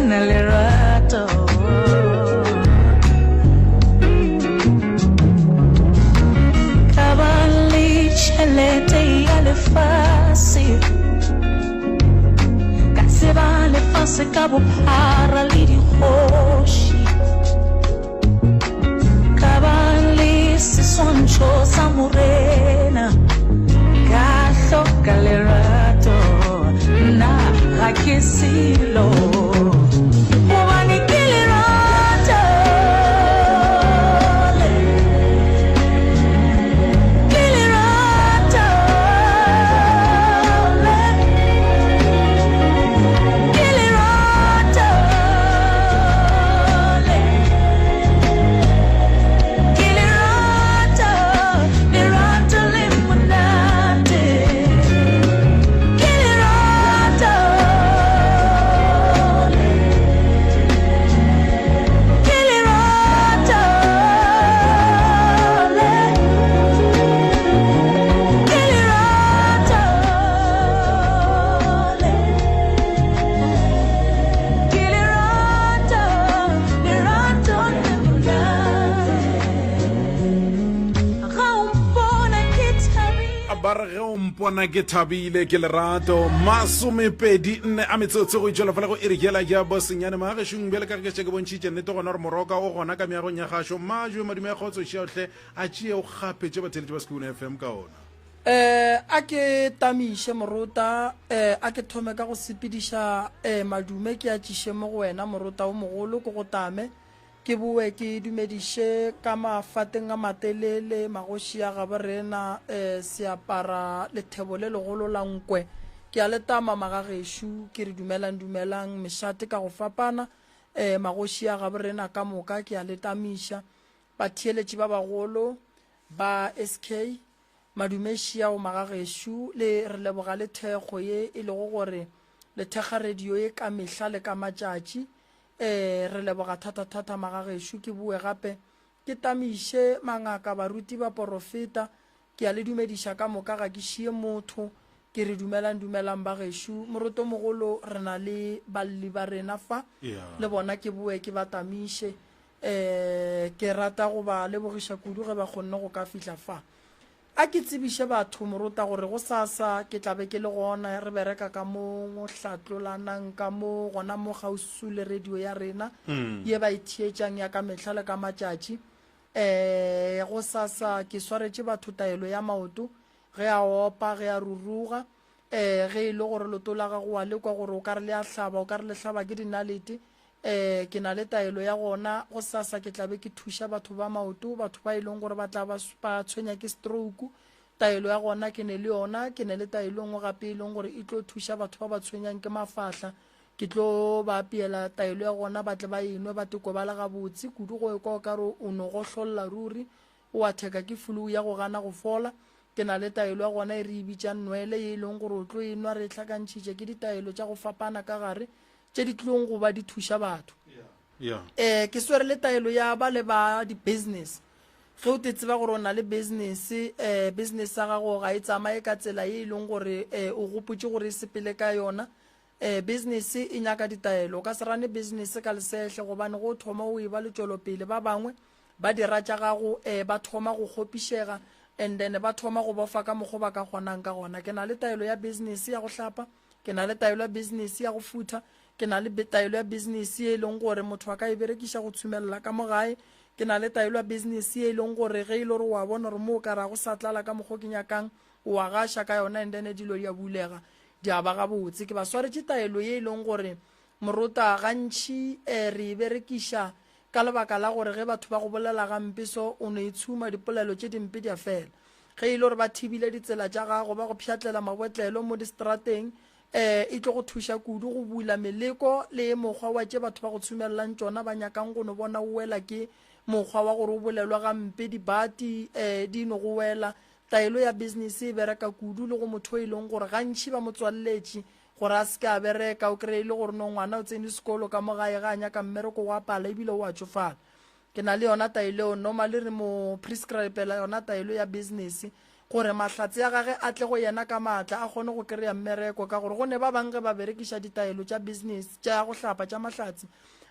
na lerato. Ka ba le tšhelete ya lefase, ka tseba lefase ka bophara le dikgoši. Ka ba le seswantšho sa Morena, ka hloka lerato, nna ga ke selo. Gobane ke lerato le, ke lerato le, ke lerato le. Ke lerato, lerato le monate. Ke lerato le. Ke lerato le. Ke lerato le. Ke lerato, lerato le monate. Ga o mpona ke thabile. Ba re ge o mpona ke thabile ke lerato. Masomepedi nne a metsotso go itšwela fela go iri yela ya bosenyane magešong bjale ka ge ke še ke bontšhitše nnete gona gore moroka o gona ka meagong ya gašo majwe madume a kgotso šeohle a tšee o kgapetše batheletši ba Sekhukhune FM ka ona. Eh, a ke tamiše morota, eh, a ke thome ka go sepediša eh, madume ke a tšiše mo go wena morota o mogolo, ke go tame, ke boe ke dumediše ka mafateng a matelele magoši a gabo rena eh, seapara lethebo le legolo la nkwe. Ke a le tama magagešo, ke re dumelang dumelang mešate ka go fapana, eh, magoši a gabo rena ka moka ke a le tamiša. Batheeletši ba bagolo ba SK, Madume šiao magagešo le re leboga le thekgo ye e lego gore le thekga radio ye ka mehla le ka matšatši. Ee, re leboga thata-thata magagešo. Ke boe gape ke tamiše mangaka, baruti, baporofeta. Ke a le dumediša ka moka, ga ke šie motho. Ke re dumelang, dumelang bagešo. Morotomogolo re na le balli ba rena fa, le bona ke boe ke ba tamiše. Ee, ke rata go ba lebogiša kudu ge ba kgonne go ka fihla fa. A ke tsebiše batho, morota, gore gosasa ke tla be ke le gona, re bereka ka mo Hlatlolanang ka mo, gona mo kgauswi le radio ya rena ye ba e theetšang ya ka mehla le ka matšatši. Ee, gosasa ke swaretše batho taelo ya maoto, ge a opa, ge a ruruga, ee, ge e le gore leoto la gago wa le kwa gore o ka re le a hlaba, o ka re le hlaba ke dinalete, Ee, ke na le taelo ya gona. Gosasa ke tla be ke thuša batho ba maoto, batho ba e leng gore ba tla ba, ba tshwenya ke stroke. Taelo ya gona ke ne le yona. Ke ne le taelo e nngwe gape e leng gore e tlo thuša batho ba ba tshwenyang ke mafahla. Ke tlo ba apeela taelo ya gona ba tle ba e nwe ba tekwe ba le gabotse kudu go ekwa o ka re o no gohlolla ruri, o a theka ke flu ya go gana go fola. Ke na le taelo ya gona e re e bitšang nwele ye e leng gore o tlo e nwa re e hlakantšhitše ke ditaelo tša go fapana ka gare tše di tlilong go ba di thuša batho. Um ke swere le taelo ya ba le ba di-business. Ge o te tseba gore o na le business, um business ya gago ga e tsamaye ka tsela ye e leng gore um o gopotše gore e sepele ka yona. Um business e nyaka ditaelo. O ka se rane business ka lesehle gobane go thoma o e ba le tšwelopele ba bangwe ba dira tša gago um ba thoma go kgopišega and then ba thoma go bofa ka mokgo ba ka kgonang ka gona. Ke na le taelo ya business ya go hlapa. Ke na le taelo ya business ya go futha. Ke na le taelo ya business ye e leng gore motho a ka e berekiša go tshumelela ka mo gae. Ke na le taelo ya business ye e leng gore ge e le gore wa bona gore mo o ka ra go sa tlala ka mokgo ke nyakang, o a gaša ka yona and then dilo di a bulega, di a ba gabotse. Ke ba swaretše taelo ye e leng gore morota gantši eh, re e berekiša ka lebaka la gore ge batho ba go bolela gampe so o no e tshuma dipolelo tše dimpe di a fela. Ge e le gore ba thibile ditsela tša gago, ba go pšhatlela mabotlelo mo distrateng, um e tlo go thuša kudu go bula meleko le mokgwa wa tše batho ba go tshumelelang tšona, ba nyakang go no bona o wela ke mokgwa wa gore o bolelwa gampe, dibati um di no go wela. Taelo ya business e bereka kudu le go motho o e leng gore gantši ba mo tswalletše gore a se ke a bereka, o kry-e e le gore no ngwana o tsene sekolo ka mo gae ga a nyaka mmereko o a pala ebile o a tšofala. Ke na le yona taelo eo, normally re mo prescribela yona taelo ya business gore mahlatse a gage a tle go yena ka maatla a kgone go kry-a mmereko ka gore go ne ba bangwe ge ba berekiša ditaelo tša business tša go hlapa tša mahlatse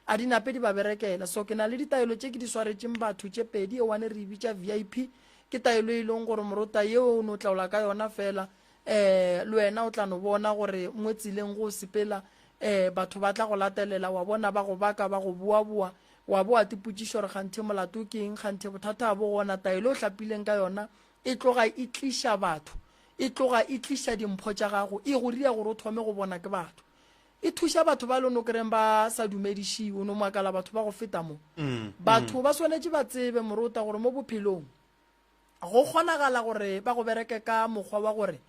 a di nape di ba berekela. So ke na le ditaelo tše ke di swaretšeng batho tše pedi, e one re e bitša VIP, ke taelo e leng gore morota yeo o no tlaola ka yona fela um le wena o tla no bona gore mo tseleng go sepela um batho ba tla go latelela wa bona ba go baka ba go boaboa wa bo wa tipotšiša gore kganthe molato ke eng kganthe bothata bo gona. Taelo o hlapileng ka yona e tloga e tliša batho, e tloga e tliša dimpho tša gago, e go ria gore o thome go bona ke batho. E thuša batho ba leno kereng ba sa dumedišiwe, o no makala batho ba go feta mo. Batho ba swanetše ba tsebe morota gore mo bophelong go kgonagala gore ba go bereke ka mokgwa wa gore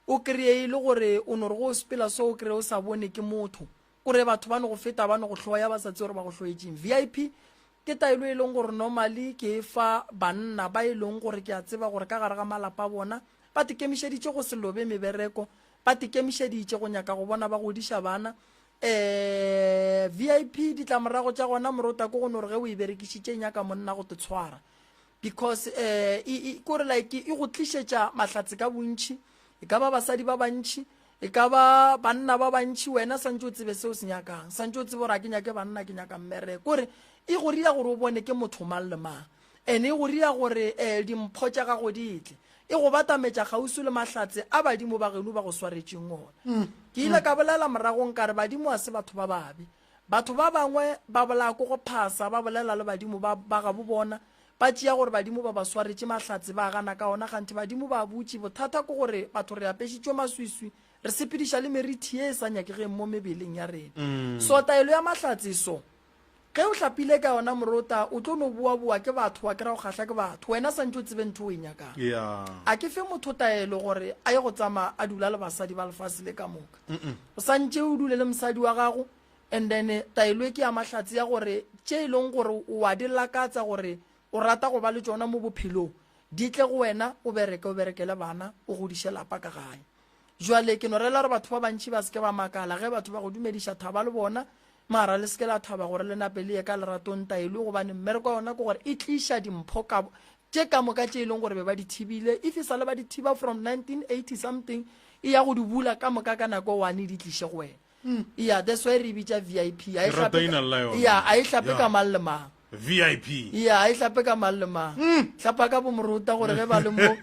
o kry-e e le gore o no re go o sepela so o kry-e o sa bone ke motho, kore batho ba no go feta ba no go hloya ba sa tsebe gore ba go hloetšeng. VIP ke taelo e leng gore normally ke e fa banna ba e leng gore ke a tseba gore ka gare ga malapa a bona ba tekemišeditše go se lobe mebereko, ba tekemišeditše go nyaka go bona ba godiša bana. Um VIP ditlamorago tša gona morota ke go no re ge o e berekišitše e nyaka monna go te tshwara because um e, kore like e go tlišetša mahlatse ka bontši, e ka ba basadi ba bantši, e ka ba banna ba bantši, wena santše o tsebe seo se nyakang, santše o tsebe gore a ke nyake banna, ke nyaka mmereko. Kore e go ria gore o bone ke motho mang le mang, and e go ria gore um dimpho tša gago di tle, e go batametša kgauswi le mahlatse a badimo ba geno ba go swaretšeng ona. Ke ile ka bolela moragong ka re badimo a se batho ba babe. Batho ba bangwe ba bolaya ko go phasa, ba bolela le badimo ba, ba gabo bona, ba tšea gore badimo ba ba swaretše mahlatse, ba gana ka ona, kganthe badimo ba butše. Bothata ke gore batho re apešitšwe maswiswi, re sepediša le merithi ye e sa nyakegeng mo mebeleng ya rena. So taelo ya mahlatse so, ge o hlapile ka yona morota, o tlo no boaboa ke batho, wa kry-a go kgahla ke batho, wena santše o tsebe ntho o e nyakang. Yeah. A ke fe motho taelo gore a ye go tsamaya a dula le basadi ba lefase le ka moka. O santše o dule le mosadi wa gago, and then taelo e ke ya mahlatse ya gore tše e leng gore o a di lakatsa gore o rata go ba le tšona mo bophelong di tle go wena, o bereke, o berekele bana, o godiše lapa ka gae. Jwale ke no rela gore batho ba bantši ba se ke ba makala ge batho ba go dumediša thaba le bona, mara le se ke la thaba gore le nape le ye ka leratong taelo, gobane mmereko wa yona ke gore e tliša dimpho ka tše ka moka tše e leng gore be ba di thibile, if e sa le ba di thiba from 1980 something, e ya go di bula ka moka ka nako one e di tliše go wena. Yeah, that's why re e bitša VIP. Ha e Ke rata hlape ina ka- la yona. Yeah, ha e hlape Yeah. ka mang le mang. VIP. Yeah, ha e hlape ka mang le mang. Hlapa ka bomorota gore ge ba le mo,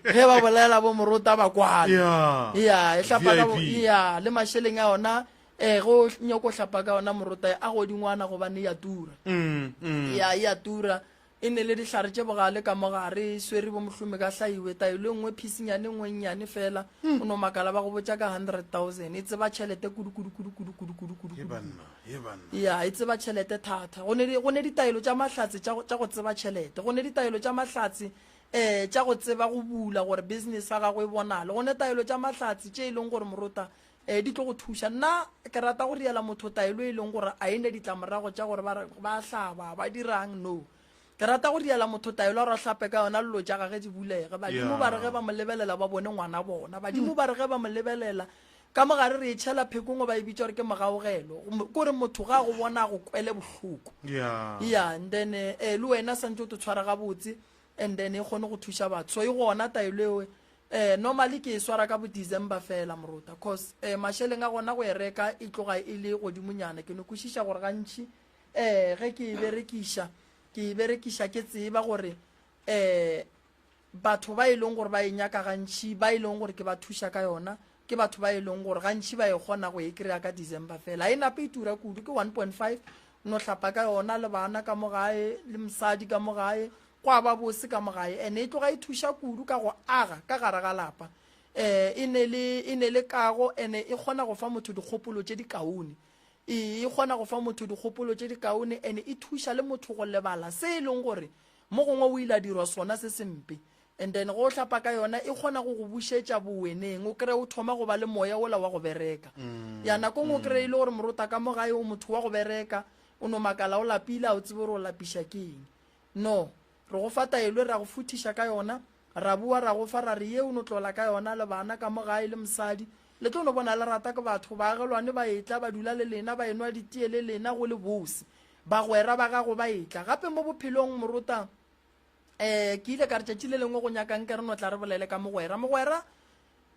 ge ba bolela bomorota ba kwane. Yeah. Yeah, e hlapa ka bo, VIP. yeah, le mašeleng a yona, eh, ge o nyako hlapa ka yona morota a godingwana gobane e a tura. Yeah, e a tura. E ne le dihlare tše bogale ka mo gare, e swere bo mohlome ka hlaiwe, taelo e nngwe phisinyane e nngwe e nnyane fela, o no makala ba go botša ka 100,000. E tseba tšhelete kudu kudu kudu kudu kudu kudu kudu Ye kudu. banna, ye banna. Ya, e tseba tšhelete thata. Go ne di, go ne ditaelo tša mahlatse tša go, tša go tseba tšhelete. Go ne ditaelo tša mahlatse eh tša go tseba go bula gore business ya gago e bonale. Go ne taelo tša mahlatse tše e leng gore morota eh di tlo go thuša. Nna ke rata go riela motho taelo e leng gore a e ne ditlamorago tša gore ba re ba hlaba, ba dirang, no. Ke rata go riela motho taelo a re a hlape ka yona llo tša gage di bulege. Badimo ba re ge ba mo lebelela ba bone ngwana bona. Badimo ba re ge ba mo lebelela ka mo gare re e tšhela phekong ba e bitša gore ke mogaogelo. Ke gore motho ga a go bona a go kwele bohloko. Yeah. Yeah, and then eh le wena santse o te tshwara gabotse and then e kgone go thuša batho. So e gona taelo eo. Eh normally ke e swara ka bo December fela morota cause eh mašeleng a gona go e reka e tloga e le godimonyana. Ke no kwešiša gore gantši eh ge ke e berekiša ke e berekiša ke tseba gore eh batho ba e leng gore ba e nyaka gantši ba e leng gore ke ba thuša ka yona ke batho ba e leng gore gantši ba e kgona go e kry-a ka December fela. E nape e tura kudu ke 1.5 no hlapa ka yona le bana ka mo gae le mosadi ka mo gae Gwa ba bose ka mo gae, ene e tloga e thuša kudu ka go aga ka gare ga lapa. E, e ne le, e ne le kago, ene e kgona go fa motho dikgopolo tše dikaone. E, e kgona go fa motho dikgopolo tše dikaone, ene e thuša le motho go lebala se e leng gore mo gongwe o ile a dirwa sona se sempe. And then ge o hlapa ka yona, e kgona go go bušetša boweneng, o kry-e o thoma go ba le moya wola wa go bereka. Ya, nako nngwe o kry-e e le gore morota ka mo gae o motho wa go bereka, o no makala o lapile, a o tsebe gore o lapiša ke eng. No, re go fa taelo, ra go futhiša ka yona, ra boa ra go fa ra re ye o no tlola ka yona le bana ka mo gae le mosadi. Le tlo no bona le rata ke batho, baagelwane ba etla ba dula le lena, ba enwa ditee le lena go le bose. Bagwera ba gago ba etla. Gape mo bophelong morota, Um ke ile ka re tšatši le lengwe go nyaka nke re no tla re bolele ka mogwera. Mogwera,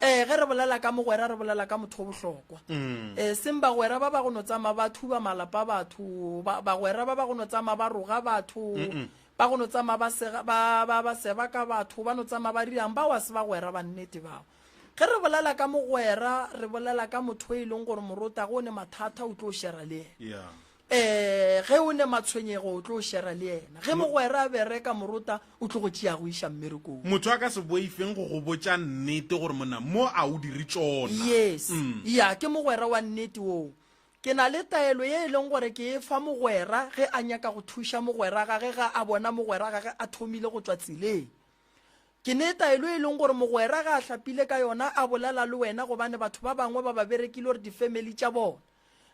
um ge re bolela ka mogwera re bolela ka motho o bohlokwa. Um seng bagwera ba ba go no tsamaya ba thuba malapa a batho, ba, bagwera ba ba go no tsamaya ba roga batho, ba go no tsamaya ba sega, ba, ba, ba seba ka batho, ba no tsamaya ba dirang, bao a se bagwera ba nnete bao. Ge re bolela ka mogwera re bolela ka motho e leng gore morota ge o ne mathata o tlo shera le yena. Yeah. Eh, ge o ne matshwenyego o tlo shera le yena. Ge mogwera a bereka morota o tlo go tšea go iša mmerekong. Motho a ka se boifeng go go botša nnete gore monna mo a o dire tšona. Yes. Ya, ke mogwera wa nnete oo. Ke na le taelo ye e leng gore ke e fa mogwera ge a nyaka go thuša mogwera gage ga a bona mogwera gage a thomile go tšwa tseleng. Ke ne taelo e leng gore mogwera ge a hlapile ka yona a bolela le wena gobane batho ba bangwe ba ba berekile gore difamily tša bona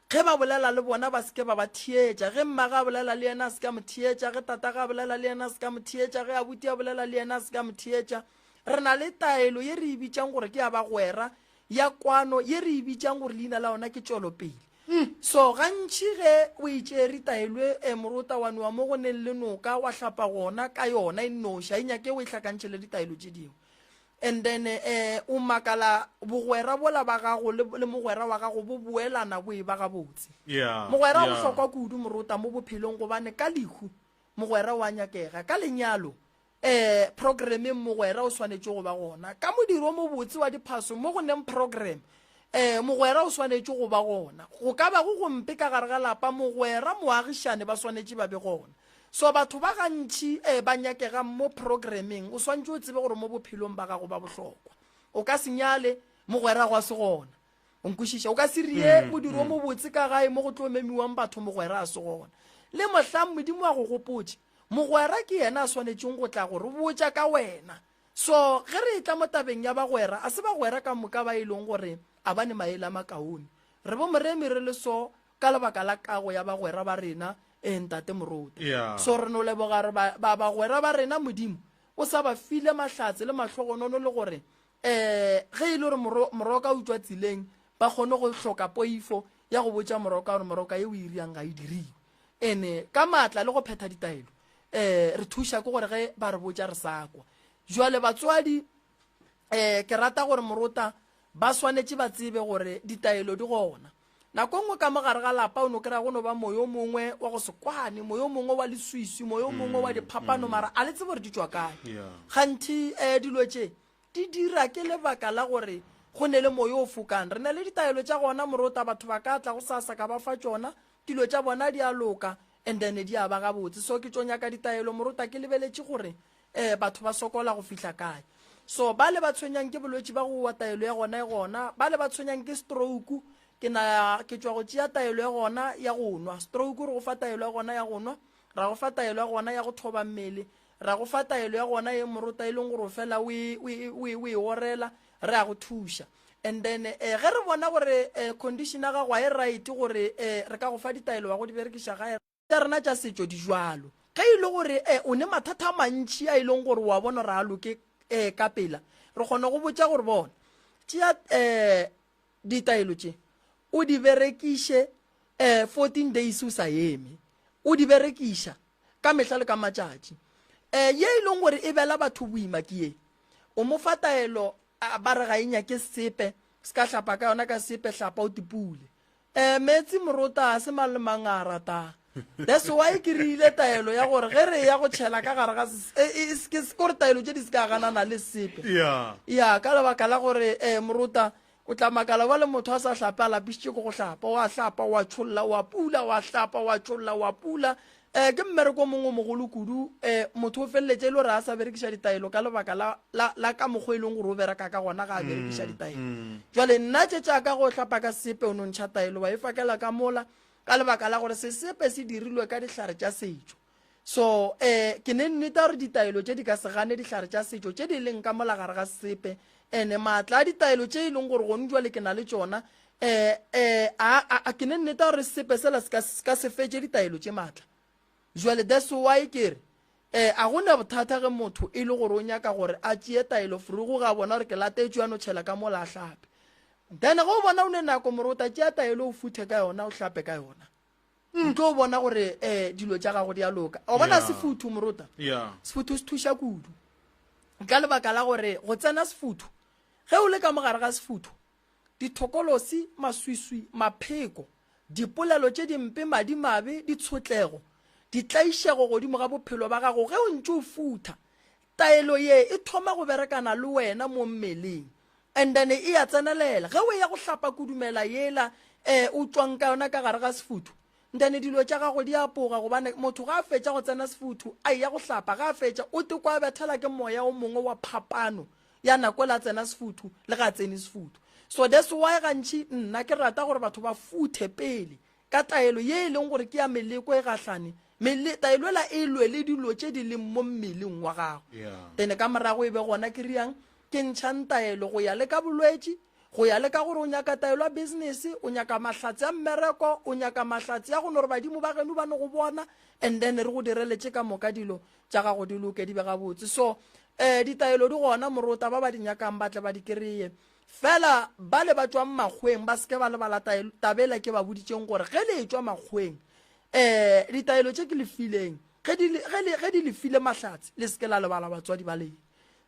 ge ba bolela le bona ba se ke ba ba theetša. Ge mmage a bolela le yena a se ke a mo theetša, ge tatage a bolela le yena a se ke a mo theetša, ge abuti a bolela le yena a se ke a mo theetša. Re na le taelo ye re e bitšang gore ke ya bagwera ya kwano ye re e bitšang gore leina la yona ke tšwelopele. So gantši ge o e tšere taelo e morota wa nowa mo go neng le noka wa hlapa gona ka yona e nnoši, ga e nyake o e hlakantšhe le ditaelo tše dingwe. And then eh, o makala bogwera bola ba gago le, le mogwera wa gago bo boelana bo e ba gabotse. Yeah, Mogwera o yeah. bohlokwa kudu morota mo bophelong gobane ka lehu mogwera o a nyakega, ka lenyalo Ee, programmeng mogwera o swanetše go ba gona. Ka modiro o mobotse wa diphaso mo go neng program, ee, mogwera o swanetše go ba gona. Go ka ba go gompe ka gare ga lapa, mogwera, moagišane ba swanetše ba be gona. So batho ba gantši ee, ba nyakegang mo programmeng, o swantše o tsebe gore mo bophelong ba gago ba bohlokwa. O ka se nyale, mogwera gwa se gona. O nkwešiša? O ka se rie modiro o mobotse ka gae mo go tlo memiwang batho mogwera a se gona. Le mohlang Modimo a go gopotše, Mogwera ke yena a swanetšeng go tla go re botša ka wena. So, ge re etla mo tabeng ya bagwera, a se bagwera ka moka ba e leng gore a ba ne maele a makaone. Re bo Moremi re le so ka lebaka la kago ya bagwera ba rena, ee, Ntate Moruti. Yeah. So re no leboga re ba, ba, bagwera ba rena Modimo o sa ba file mahlatse le mahlogonono le gore um ge e le gore moro, moroka o tšwa tseleng ba kgone go hloka poifo ya go botša moroka gore moroka ye o e riang ga e diriwe. Ene ka maatla le go phetha ditaelo um re thuša ke gore ge ba re botša re sa kwa. Jwale batswadi um ke rata gore morota ba swanetše ba tsebe gore ditaelo di gona. Nako nngwe ka mo gare ga lapa o no kry-a go no ba moyo o mongwe wa go se kwane, moyo o mongwe wa leswiswi, moyo o mongwe wa diphapano, mara a le tsebe gore di tšwa kae. Kganthe um dilo tše di dira ke lebaka la gore go ne le moyo o fokang. Re na le ditaelo tša gona morota, batho ba ka tla go sasa ka ba fa tšona, Dilo tša bona di a loka and then di a ba gabotse. So ke tšo nyaka ditaelo morota ke lebeletše gore eh batho ba sokola go fihla kae. So bale ba tshwenyang ke bolwetši ba go wa taelo ya gona e gona, bale ba tshwenyang ke stroke ke na ke tšwa go tšea taelo ya gona ya go nwa. Stroke re go fa taelo ya gona ya go nwa, ra go fa taelo ya gona ya go thoba mmele, Ra go fa taelo ya gona ye morota e leng gore o fela o e, o e, o e, o e orela, re a go thuša. And then eh, ge re bona gore eh, condition ya gago ga e right gore eh, re ka go fa ditaelo wa go di berekiša gae, tša rena tša setšo di jwalo. Ge e le gore eh, o ne mathata a mantši a e leng gore wa bona gore a loke eh, ka pela, re kgona go botša gore bona tšea eh, ditaelo tše o di berekiše eh, 14 days o sa eme, o di berekiša ka mehla le ka matšatši. Um ye e leng gore e bela batho boima ke ye, o mo fa taelo ba re ga e nyake sepe, se ka hlapa ka yona ka sepe, hlapa o tipule. Um meetse morota a se mang le mang a ratang. That's why ke rile taelo ya gore ge re ya go tšhela ka gare ga e, e, ke gore taelo tše di se ka ganana le sepe. Ya ka lebaka la gore um morota O tla makala bjale motho a sa hlape a lapišitše ke go hlapa, o a hlapa, o a tšholla, o a pula, o a hlapa, o a tšholla, o a pula. Um ke mmereko o mongwe o mogolo kudu. Um motho o feleletše e le gore a sa berekiša ditaelo ka lebaka la, la, la ka mokgwa e leng gore o bereka ka gona ga a berekiša ditaelo. Jwale nna tše tša ka go hlapa ka sesepe o no ntšha taelo wa e fakela ka mola ka lebaka la gore sesepe se dirilwe ka dihlare tša setšo. So eh ke ne nneta gore ditaelo tše di ka se gane dihlare tša setšo tše di leng ka mola gare ga sesepe. Ene maatla a ditaelo tše e leng gore gone jwale ke na le tšona eh eh a a ke ne nneta gore sesepe sela se ka se ka se fetše ditaelo tše maatla. Jwale that's why ke re eh a go na bothata ge motho e le gore o nyaka gore a tšee taelo frugu ga bona gore ke latetšwe a no tšhela ka mola a hlape. Then ge o bona o ne nako morota tšea taelo o futhe ka yona o hlape ka yona. O tlo bona gore um dilo tša gago di a loka. O bona Yeah. sefuthu morota? Yeah. Sefuthu se thuša kudu. Ka lebaka la gore go tsena sefuthu, ge o le ka mogare ga sefuthu, dithokolosi, maswiswi, mapheko, dipolelo tše dimpe, madimabe, ditshotlego, ditlaišego godimo ga bophelo ba gago ge o ntše o futha, taelo ye e thoma go berekana le wena mo mmeleng and then e a tsenelela. Ge o eya go hlapa kudumela yela um o tšwang ka yona ka gare ga sefuthu, then dilo tša gago di apoga gobane motho ga a fetša go tsena sefuthu a eya go hlapa, ga a fetša o tekwa a bethela ke moya o mongwe wa phapano ya nako la tsena sefuthu le ga tsene sefuthu. So that's why gantši nna ke rata gore batho ba futhe pele ka taelo ye e leng gore ke ya meleko e gahlane mele, taelo ela e lwe le dilo tše di leng mo mmeleng wa gago. Yeah. Then ka morago e be gona ke riang ke ntšhang taelo go ya le ka bolwetši, go ya le ka gore o nyaka taelo ya business, o nyaka mahlatse a mmereko, o nyaka mahlatse a go no re badimo ba geno ba no go bona, and then re go direle tše ka moka dilo tša gago di loke di be gabotse. So um ditaelo di gona morota, ba ba di nyakang ba tle ba di kry-e. Fela bale ba tšwang makgweng ba seke ba lebala tabela ke ba boditšeng gore ge le etšwa makgweng um ditaelo tše ke le fileng ge di le file mahlatse le seke la lebala batswadi ba lena.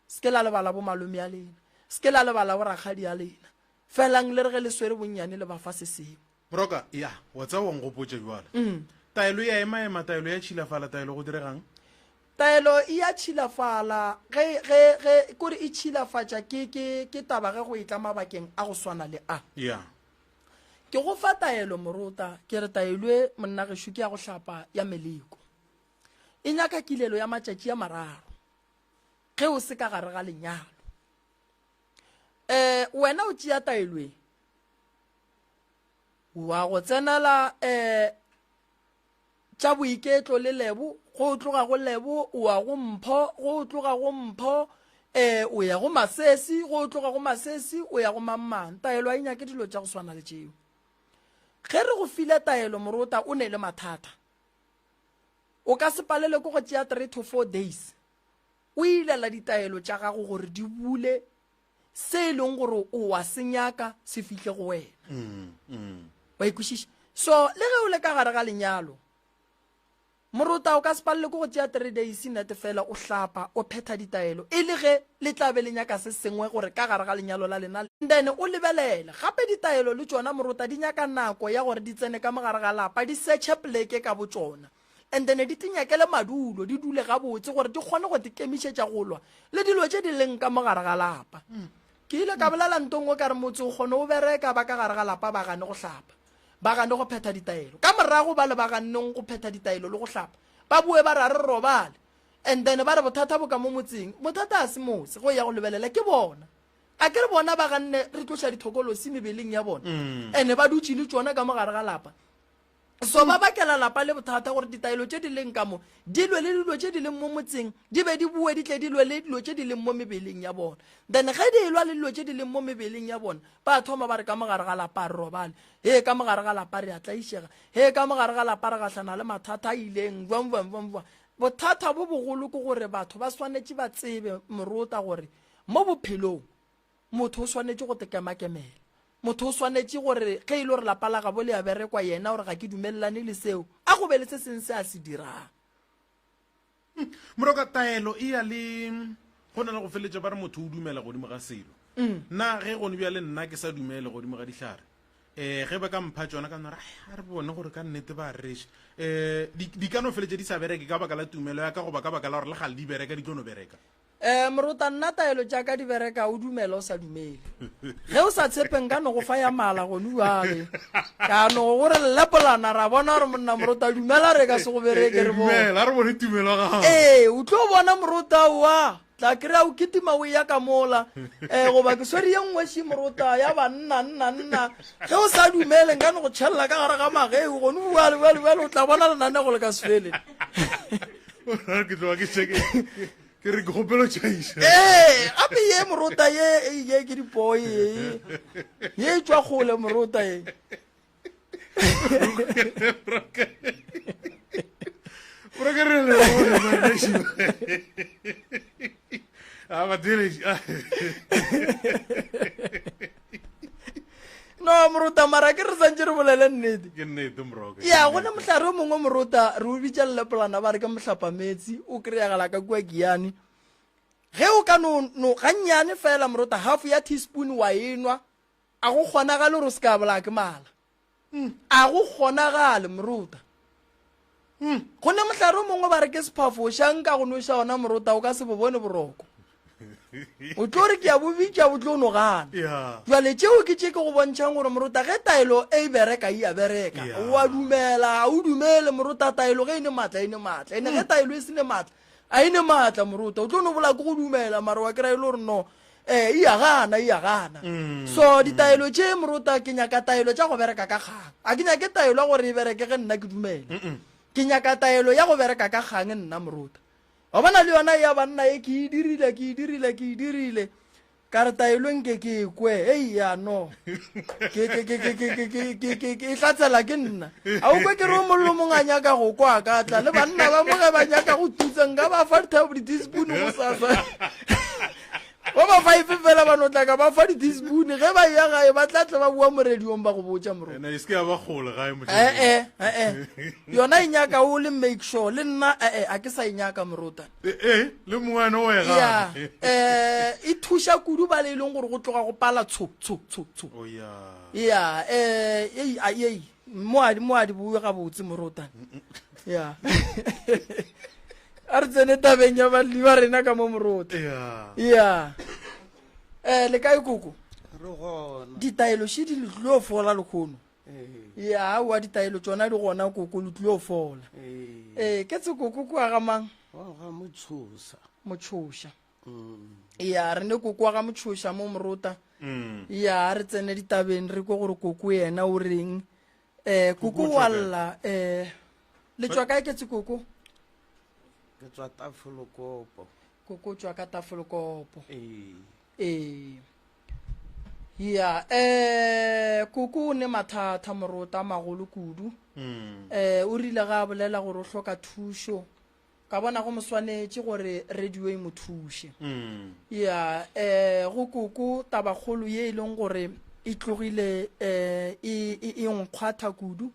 Se ke la lebala bomalome ya lena. Se ke la lebala borakgadi ya lena. Felang le re ge le swere bonnyane le ba fa se sengwe. Broka, Ya, wa tseba wa nkgopotša bjale. Taelo e a emaema, taelo ya tšhilafala, taelo go diregang? Taelo e a tšhilafala ge, ge, ge, kore e tšhilafatša ke, ke, ke taba ge go etla mabakeng a go swana le a. Ya. Ke go fa taelo, morota, ke re taelo e, monna gešo, ke ya go hlapa ya meleko. E nyaka kilelo ya matšatši a mararo. Ge o se ka gare ga lenyalo, um wena o tšea taelo e wa go tsenela um tša boiketlo le lebo, go tloga go lebo o ya go mpho, go tloga go mpho um o ya go masesi, go tloga go masesi o ya go mangmang. Taelo a e nyake dilo tša go swana le tšeo. Ge re go file taelo morota o ne le mathata, o ka se palele ke go tšea 3 to 4 days o ilela ditaelo tša gago gore di bule se e leng gore o wa se nyaka se fihle go wena. Wa ikwešiša? So le ge o le ka gare ga lenyalo morota o ka se palele ke go tšea 3 days nete fela o hlapa o phetha ditaelo e le ge le tla be le nyaka se sengwe gore ka gare ga lenyalo la lena. Then o lebelele gape ditaelo le tšona morota di nyaka nako ya gore di tsene ka mogare ga lapa di searche pleke ka botšona and then di tinyakele madulo di dule gabotse gore di kgone go tikemišetša go lwa le dilo tše di leng ka mogare ga lapa. Ke ile ka bolela ntong o ka re motse o kgone o bereka ba ka gare ga lapa ba gane go hlapa ba gane go phetha ditaelo ka morago ba le ba ganneng go phetha ditaelo le go hlapa ba boe ba re a re robale and then ba re bothata bo ka mo motseng. Bothata a se motse go ya go lebelela ke bona a ke re bona ba ganne re tloša dithokolosi mebeleng ya bona ene ba dutše le tšona ka mogare ga lapa. So ba bakela lapa le bothata gore ditaelo tše di leng ka mo di lwe le dilo tše di leng mo motseng, di be di boe di tle di lwe le dilo tše di leng mo mebeleng ya bona. Then ge di elwa le dilo tše di leng mo mebeleng ya bona, ba thoma ba re ka mogare ga lapa re robale, he ka mogare ga lapa re a tlaišega, he ka mogare ga lapa re gahlana le mathata a ileng, bjang bjang bjang bjang. Bothata bo bogolo ke gore batho ba swanetše ba tsebe morota gore mo bophelong Motho o swanetše go tekemakemela. Motho o swanetše gore ge e le gore lapa la gabo le a berekwa yena gore ga ke dumelelane le seo, a go be le se sengwe se a se dirang. Moroka, taelo e ya le go na le go feleletša ba re motho o dumela godimo ga selo. Nna ge gone bjale nna ke sa dumele godimo ga dihlare, um ge ba ka mpha tšona ka no re a re bone gore ka nnete ba reša. Um di ka no feleletša di sa bereke ka baka la tumelo ya ka goba ka baka la gore le gale di bereka di tlo no bereka. Eh, morota nna taelo tša ka di bereka o dumela o sa dumele. Ge o sa tshepe nka no go fa ya mala gone bjale. Ka no go re lepolana ra bona gore monna morota dumela re ka se go bereke re bone. Dumela re bone tumelo ya gago. Ee, o tlo bona morota wa tla kry-a o kitima o ya ka mola. Eh, goba ke swere ye nngwe ši morota ya ba nna nna nna. Ge o sa dumele nka no go tšhelela ka gare ga mageu gone bjale bjale bjale o tla bona lenanego le ka se fele. Ke tloga ke cheke. Ke re ke kgopelo tšhaiša. Ee, gape ye morota ye ye ke dipoo ye. Ye e tšwa kgole morota ye. Broke re le bona. Ah, batheeletši. No morota mara ke re santše re bolele nnete. Ke nnete. nnete Moroka. Ya, go ne mohlare o mongwe morota re o bitša lelepolana ba re ke mohlapametsi o kry-agala ka kua Giyani. Ge o ka no no gannyane fela morota half ya teaspoon wa enwa a go kgonagale gore o se ka bolaya ke mala. A go kgonagale morota. Go ne mohlare o mongwe ba re ke sephafoša nka go noša ona morota o ka se bo bone boroko. O tlo re ke a bo bitša bo tlo no gana. Yeah. Jwale tšeo ke tše ke go bontšhang gore morota ge taelo e bereka e a bereka. Yeah. Wa dumela, ga o dumele morota taelo ge e ne maatla e ne maatla. Ene ge taelo e se ne maatla a e ne maatla morota. O tlo no bolaya ke go dumela mara wa kry-a e le gore no eh e a gana e a gana. So ditaelo tše morota ke nyaka taelo tša go bereka ka kgang. A ke nyake taelo ya gore e bereke ge nna ke dumela. Ke nyaka taelo ya go bereka ka kgang nna morota. Wa bona le yona ya banna e ke e dirile ke e dirile ke e dirile ka re taelo nke ke e kwe ei ya no ke ke ke ke ke ke ke ke ke ke e hlatsela ke nna a o kwe ke re o mollo mongwe a nyaka go kwa ka tla le banna ba mo ge ba nyaka go tutsa nka ba fa di-teaspoon go sasa ba ba five fela ba no tla ka ba fa di-teaspoon ge ba ya gae ba tla tla ba bua mo radiong ba go botša moro Ene e se ke ya ba kgole gae mohlomong. ee ee yona e nyaka o le make sure le nna ee a ke sa e nyaka morota Eh, eh, le mongwe ene o e ya gane. um e thuša kudu ba le e leng gore go tloga go pala tsho tsho tsho tsho Oh, yeah. ya um ei a ei mo a mo a di bue gabotse morota ya a re tsene tabeng ya balli ba rena ka mo morota Yeah. ya um le kae koko re gona ditaelo še di le tlilo fola lekgono ee ya aowa ditaelo tšona di gona koko le tlilo fola ee ee ke tse koko kua ga mang wa ga motshosa motšhoša ya re ne koko wa ga motšhoša mo morota ya re tsene ditabeng re kwe gore koko yena o reng um koko Koko o wa tšwa kae? lla um le tšwa kae ke tse koko ke tswa tafolokopo koko o tšwa ka tafolokopo ee ee ya um koko o ne mathata morota a magolo kudu um o rile ga a bolela gore o hloka thušo ka bona go mo swanetše gore radio e mo thuše ya um go koko tabakgolo ye e leng gore e tlogile um e, e, e nkgwatha kudu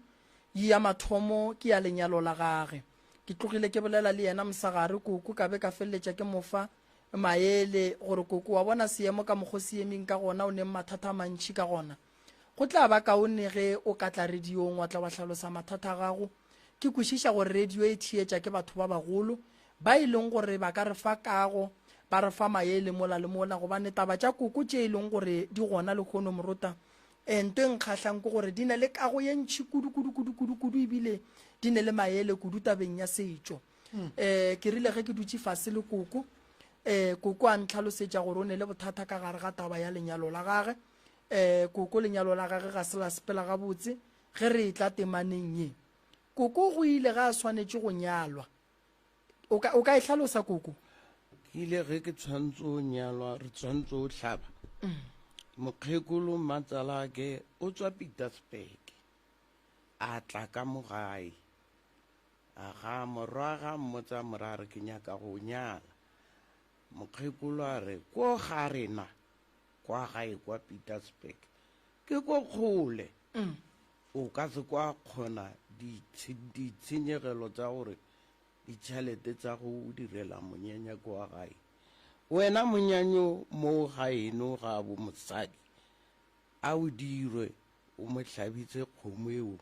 ya mathomo ke ya lenyalo la gage ke tlogile ke bolela le yena mosagare koko ka be ka feleletša ke mofa maele gore koko wa bona seemo ka mokgo se emeng ka gona o neng mathata a mantšhi ka gona Go tla ba kaone ge o ka tla radiong wa tla wa hlalosa mathata a gago. Ke kwešiša gore radio e theetša ke batho ba bagolo ba e leng gore ba ka re fa kago, ba re fa maele mola le mola gobane taba tša koko tše e leng gore di gona lehono morota eh, nto e nkgahlang ke gore di na le kago ye ntši kudu kudu kudu kudu kudu ebile di ne le maele kudu tabeng ya setšo. Eh, ke rile ge ke dutše fase le koko, eh, koko a ntlhalosetša gore o ne le bothata ka gare ga taba ya lenyalo la gage. um koko lenyalo la gage ga se la sepela gabotse ge re etla temaneng ye koko go ile ga a swanetše go nyalwa o ka, o ka e hlalosa koko ke ile ge ke tshwanetse o nyalwa re tshwanetse o hlaba mokgekolo mmatsalake o tswa petersburg a tla ka mo gae a ga morwa ga mmotsa mora re ke nyaka go nyala mokgekolo a re ko ga rena Kwa gae kwa Pietersburg ke ko kgole. O ka se kwa kgona ditshenyegelo tsa gore ditšhelete tsa go direla monyanya kwa gae. Wena monyanyo mo gaeno ga bo mosadi a o dirwe o mo hlabitse kgomo eo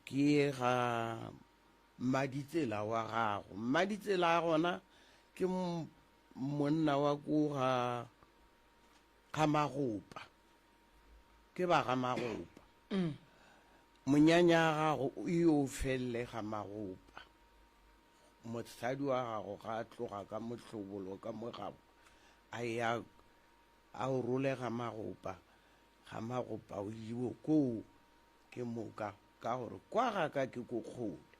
ke ye ga mmaditsela wa gago. Mmaditsela a gona ke Monna wa ko ga ga Magopa ke ba ga Magopa mm. Monyanya wa gago o yo felele ga Magopa mosadi wa gago ga a tloga ka mohlobolo ka mogabo a ya a o role ga Magopa ga Magopa o iwo koo ke moka ka gore kwa ga ka ke ko kgole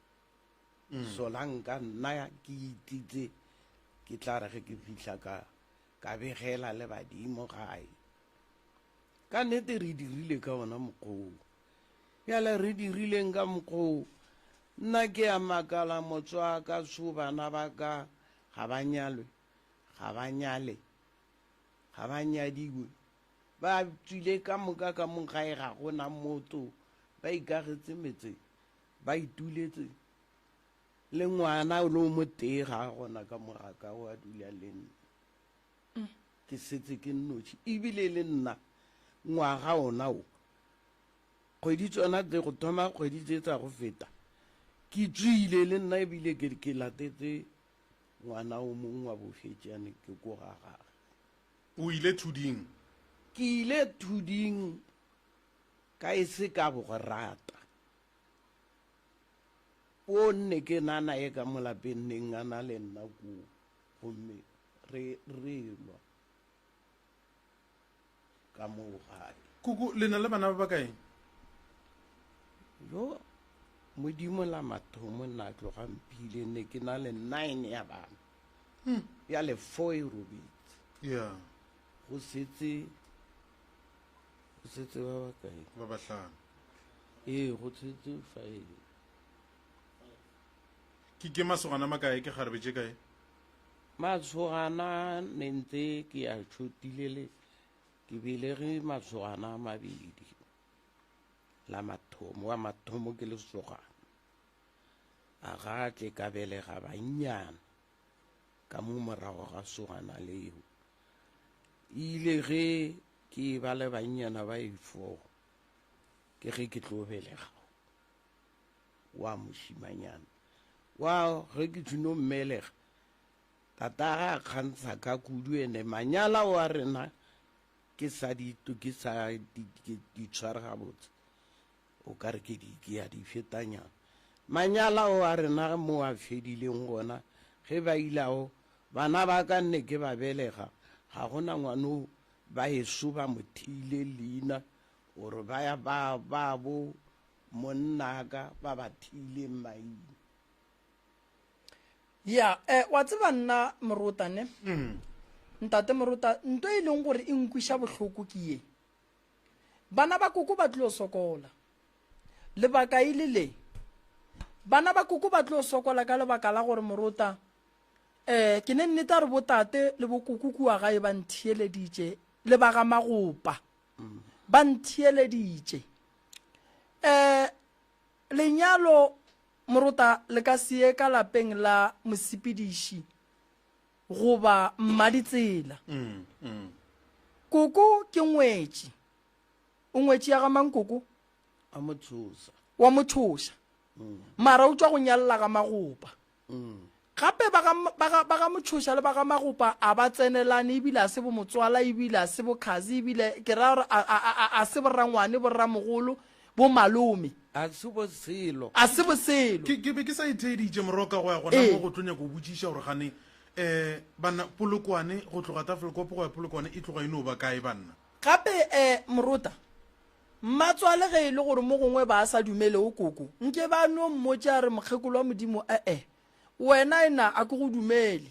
Solanka nna ke ititse ke tla re ge ke fihla ka ka begela le badimo gae. Ka nnete re dirile ka ona mokgwa oo. Bjale re dirileng ka mokgwa oo? Nna ke a makala motswaka so bana ba ka ga ba nyalwe, ga ba nyale, ga ba nyadiwe. Ba tswile ka moka ka mo gae ga gona motho, ba ikagetse metse. Ba ituletse le ngwana o le o motee ga a gona ka mo ga ka o a dula le nna. Ke setse ke nnoši ebile le nna ngwaga ona o kgwedi tsona tse go thoma kgwedi tse tsa go feta ke tswile le nna ebile ke ke latetse ngwana o mongwe wa bofetšane ke ko ga gage. O ile thuding? Ke ile thuding ka e se ka bo go rata. O nne ke na naye ka mo lapeng neng a na le nna koo gomme re re lwa ka moo gae. Koko, le na le bana ba bakae? Jo, Modimo la mathomo nna tloga mphile ne ke na le nine ya bana. Hmm. Ya le four e robetse. Yeah. Go setse go setse ba bakae? Ba bahlano. Ee, go setse five. Ke ke masogana makae ke kgarebe tše kae? Masogana ne ntse ke a tšhotile le ke belege masogana a mabedi. La mathomo wa mathomo ke lesogana. A ga tle ka belega bannyana ka mo morago ga sogana leo. Ile ge ke ba le bannyana ba e four ke ge ke tlo belega wa mošimanyana wa ge ke tšhino mmelega tataga a kgantsha ka kudu ene manyala wa rena ke sa di ke sa di tshware gabotse o ka re ke di ke ya di fetanyana manyala o a rena mo a fedileng gona ge ba ilago bana ba ka nne ke ba belega ga gona ngwano ba eso ba mo thiile leina gore ba ya ba ba bo monnaka ba ba thiileng maina. Ya, eh, wa tseba nna Morota ne? Mm. Ntate Morota, nto e leng gore e nkwiša bohloko ke ye. Bana ba koko ba tlo sokola. Lebaka e le le. Bana ba koko ba tlo sokola ka lebaka la gore Morota, eh, ke ne nnete a re botate le bokoko kua gae ba ntheeleditše le ba ga magopa. Ba ntheeleditše. Um lenyalo morota le ka se ye ka lapeng la mosepediši goba mmaditsela. Mm, mm. Koko ke ngwetši. O ngwetši ya ga mang koko? A motšhoša. Wa motšhoša. Mm. Mara o tšwa go nyalela ga magopa. Gape ba ga, ba ga, ba ga Motšhoša le ba ga Magopa a ba tsenelane, ebile a se bomotswala, ebile a se bokhazi, ebile ke ra gore a, a, a, a se borrangwane, borramogolo, bomalome. A se boselo. A se boselo. Ke, ke be ke sa itheeditše Moroka go ya gona mo go tlo nyaka go botšiša gore gane um banna Polokwane go tloga Tafelkop go ya Polokwane e tloga e no ba kae banna? Gape um Morota, Mmatswale ge e le gore mo gongwe ba sa dumele o koko, nke ba no mmotša a re mokgekolo wa Modimo e-e, wena ena a ke go dumele.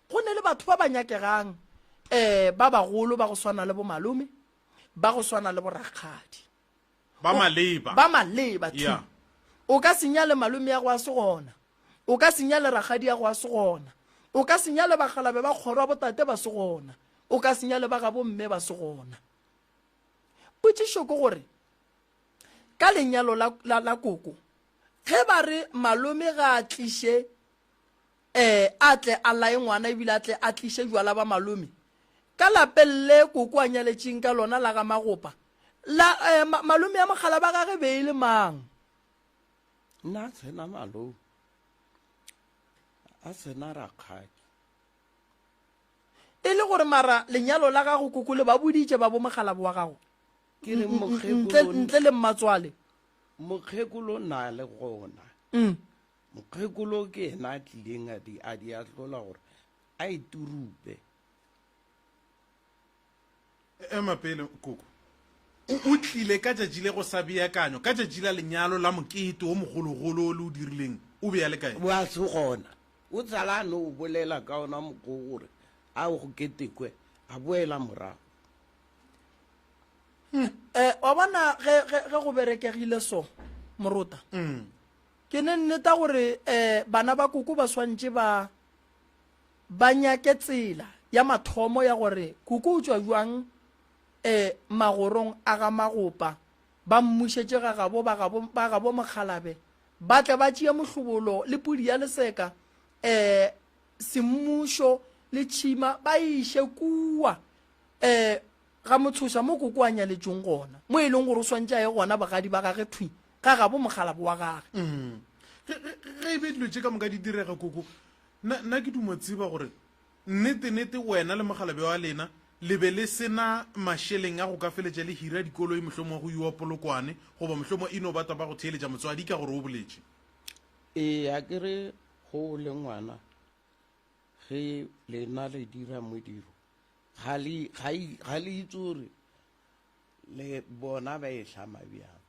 Go ne le batho ba ba nyakegang um ba bagolo ba go swana le bomalome, ba go swana le borakgadi. Ba maleba. Ba maleba thu. Yeah. O ka se nyale malome ya go a se gona. O ka se nyale rakgadi ya go a se gona. O ka se nyale bakgalabe ba kgoro ya botate ba se gona. O ka se nyale ba gabo mme ba se gona. Potšišo ke gore, ka lenyalo la, la, la koko, ge ba re malome ga a tliše um a tle a laye ngwana ebile a tle a tliše jwala ba malome, ka lapeng le koko a nyaletšeng ka lona la ga Magopa, la, eh, ma, malome ya mogala ba gage be e le mang? Nna a sena malome, a sena rakgadi. E le gore mara lenyalo la gago koko le ba boditše ba bo mogalabo wa gago? Ke re Ntle, ntle le mmatswale. Mokgekolo na le gona. Mm. Mokgekolo ke yena a tlileng a di a di ahlola gore a e turupe. Ema pele koko. O, o tlile ka tšatši le go sa beakanywa, ka tšatši la lenyalo la mokete wo mogologolo o le o dirileng, o be a le kae? Wa se gona. O tsala a no bolela ka ona mokgwa wo gore a go ketekwe, a boela morago. Eh, wa bona ge, ge, ge go berekegile so, Morota, ke ne nneta gore eh, bana ba koko ba swantše ba, ba nyake tsela ya mathomo ya gore koko o tšwa bjang eh, magorong a ga Magopa, ba mmušetše ga gabo, ba gabo, ba gabo Mokgalabe. Ba tle ba tšee mohlobolo le pudi ya leseka, um semmušo le tšhima ba e iše kua um ga Motshoša mo koko a nyaletšweng gona, mo e leng gore o swantše a ye gona bogadi ba gage thwi ga gabo mokgalabo wa gage. Mm. Ge, ge, ge e be dilo tše ka moka di direga, koko, nna, nna ke duma tseba gore nnete-nete wena le mokgalabje wa lena le be le se na mašeleng a go ka feletša le hira dikoloi mohlomongwe go iwa Polokwane goba mohlomongwe e no ba taba go theeletša motswadi ka gore o boletše. Ee, a ke re go o le ngwana ge lena le dira modiro ga le ga i- ga le itse gore le bona ba e hlama bjang.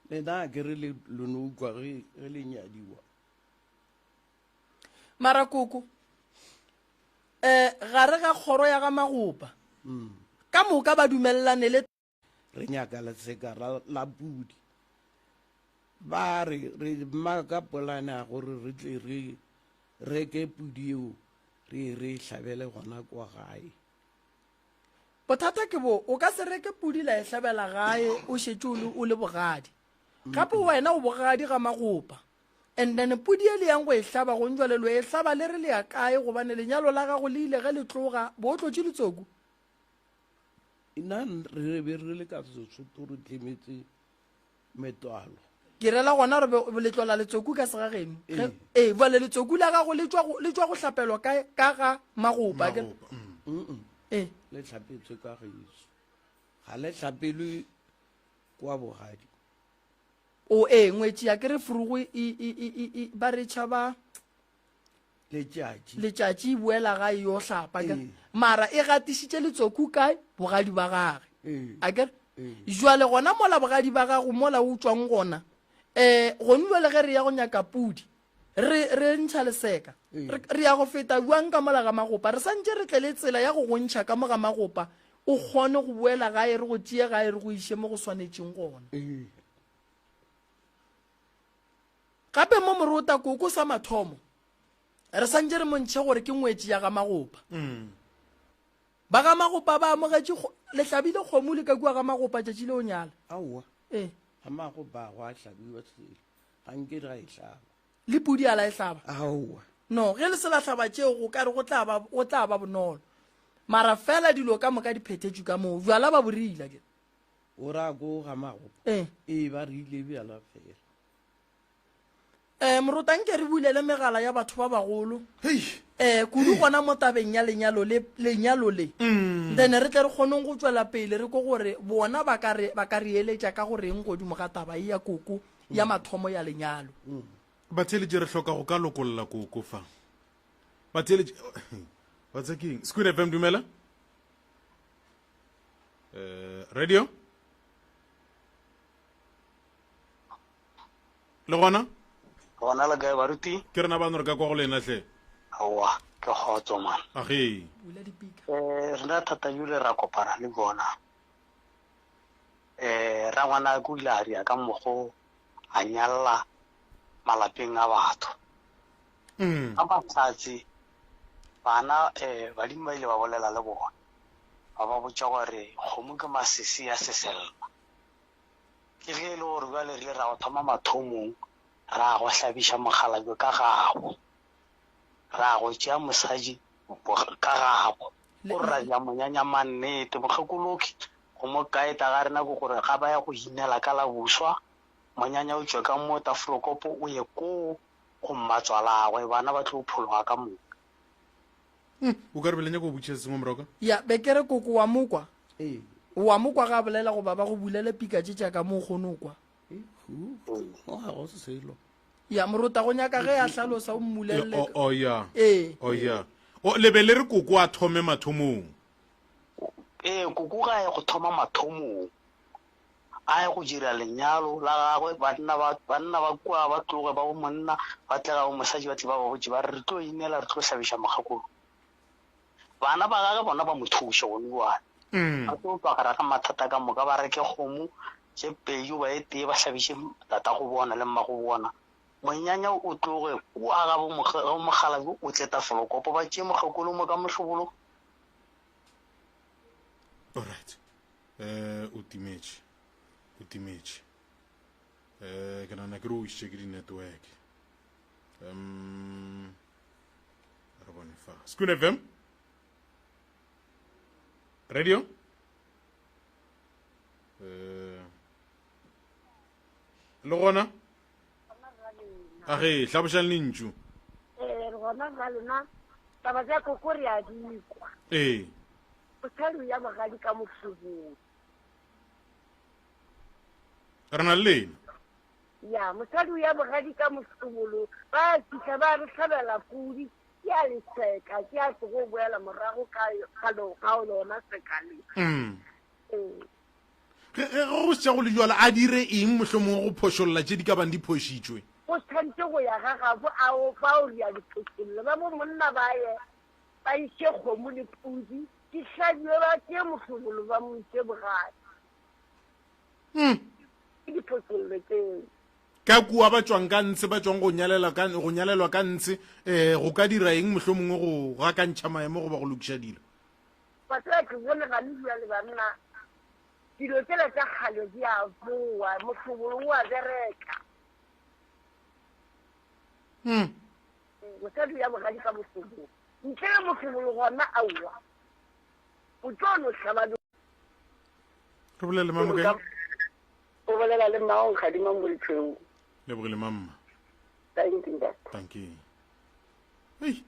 Lena a ke re le le no utlwa ge ge le nyadiwa. Mara koko, um gare ga kgoro ya ga Magopa ka moka ba dumelelane le. Re nyaka leseka la pudi. Ba re re maka polane ya gore re tle re reke pudi eo re ye re e hlabele gona kwa gae. Bothata ke bo, o ka se reke pudi la e hlabela gae o šetše o le, o le bogadi. Gape wena o bogadi ga Magopa. And then pudi e le yang go e hlaba gong jwale lo e hlaba le re le ya kae gobane lenyalo la gago le ile ge le tloga bo o tlotše letsoku. Nna re be re le ka Sesotho re tlemetse metwalo. Ke rela gona re be le tlola letsoku ka segageno. Ee, bjale letsoku la gago le tšwa go le tšwa go hlapelwa ka ka ga magopa. Magopa. Ee. Le hlapetswe ka geso. Ga le hlapelwe kwa bogadi. O ee, ngwetši a ke re furugo e, e, e, e, e, ba re tšhaba Letšatši. Letšatši e boela gae yo hlapa ke Ee. mara e gatišitše letsoku kae bogadi ba gage Ee. a kere Ee. jwale gona mola bogadi ba gago mola o tšwang gona um gone jwale ge re ya go nyaka pudi re re ntšha leseka Ee. re re ya go feta bjang ka mola ga magopa re santše re tle le tsela ya go go ntšha ka mo ga magopa o kgone go boela gae re go tšee gae re go iše mo go swanetšeng gona. Ee. Gape mo morota koko sa mathomo re santše re mo ntšhe gore ke ngwetši ya ga Magopa. Ba ga Magopa ba amogetše le hlabile kgomo le ka kua ga Magopa tšatši le o nyala. Aowa. Ee. Ga Magopa go a hlabiwa selo. Ga nke ra e hlaba. Le pudi a la e hlaba? Aowa. No, ge le se la hlaba tšeo go ka re go tla ba go tla ba bonolo. Mara fela dilo ka moka di phethetšwe ka moo. Bjala ba bo rile ke. O ra ko ga Magopa? Ee. Ee, ba rile bjala fela. Eh, morota nke re bulele megala ya batho ba bagolo. Hei. Eh, kudu gona mo tabeng ya lenyalo le lenyalo le. Mm. Then re tle re kgoneng go tšwela pele re ko gore bona ba ka re ba ka re eletša ka go reng godimo ga taba ye ya koko ya mathomo ya lenyalo. Batheeletši re hloka go ka lokolla koko fa. Batheeletši wa tseba ke eng? Squid FM dumela. Eh, radio. Le gona? Gona le kae baruti? Ke rena bano re ka kwa go lena hle. Aowa, ke kgotso man. Age. Bula dipika. Eh, rena thata jule ra kopana le bona. Eh, rangwana ko ile a ria ka mokgo a nyalla malapeng a batho. Mm. Ka matsatsi bana eh badimo ba ile ba bolela le bona. Ba ba botša gore kgomo ke masese ya sesella. Ke ge e le gore bjale re ile ra go thoma mathomong, ra go hlabiša mokgalabje ka gabo, ra go tšea mosadi ka gabo, o re ra dira monyanya mannete. Mokgekoloki go mo kaeta ga rena ke gore ga ba ya go inela ka la boswa, monyanya o tšwe ka mo Tafelokopo o ye koo go mmatswalagwe, bana ba tlo phologa ka moka. O ka re be le nyaka go botšiša se sengwe morago ka? Ya, be ke re koko wa mo kwa. Ee. Wa mo kwa ga a bolela goba ba go bulele pika tše tša ka mo o kgone o kwa. Hu, go ga go se selo. Ya, morota go nyaka ge a hlalosa o mmulelele. O, o, ya. Ee. O, ya. O, le be le re koko a thome mathomong. Ee, koko ga a ye go thoma mathomong. A ye go dira lenyalo la gagwe, banna ba, banna ba kua ba tloge ba bo monna, ba tle ga bo mosadi, ba tle ba ba botše ba re, Re tlo inela, re tlo hlabiša mokgekolo. Bana ba gage bona ba mo thuše gone bjale. Ba tlo tšwa gare ga mathata ka moka, ba reke kgomo tše pedi goba e tee, ba hlabiše tatago bona le mmago bona. Monyanya o tloge kua ga bo mokgalabje o tle Tafelokopo, ba tšee mokgekolo mo ka mohlobolo. Alright. Eh, o timetše. O timetše. Um ke nagana ke re o išitše ke di-network. Um re bone fa. School FM. Radio. Eh le gona? A ge hlabošang lentšu. Ee, re gona ga lena. Taba tša koko re a di kwa. Ee. Mosadi o ya bogadi ka mohlobolo. Re na le lena. Ya, mosadi o ya bogadi ka mohlobolo. Ba fihla ba re hlabela pudi. Ke a leseka, ke a tlogo boela morago ka ka ka lona seka le. Mm. Ee. Ge ge go se go le jwalo a dire eng mohlomongwe go phošolla tše di ka bang di phošitšwe? Go tshwanetse go ya ga gabo a o ba o ria diphošollo ba bo monna ba ye ba iše kgomo le pudi di hlabiwe ba tšee mohlobolo ba mo iše bogadi. Mm. Ke diphošollo tšeo. Ka kua ba tšwang ka ntshe ba tšwang go nyalela ka go nyalelwa ka ntshe eh go ka dira eng mohlomongwe go gakantšha maemo goba go lokiša dilo? Wa tseba ke bone gane bjale banna dilo tsela tša kgale di a boa, mohlobolo o a bereka. Mm. Mosadi ya bogadi ka mohlobolo. Ntle le mohlobolo gona aowa. O tlo no hlaba Re bolele mama kae? O bolela le mmago Nkgadima Molithweu. Lebogile mamma. Thank you ntate. Thank you. Hey.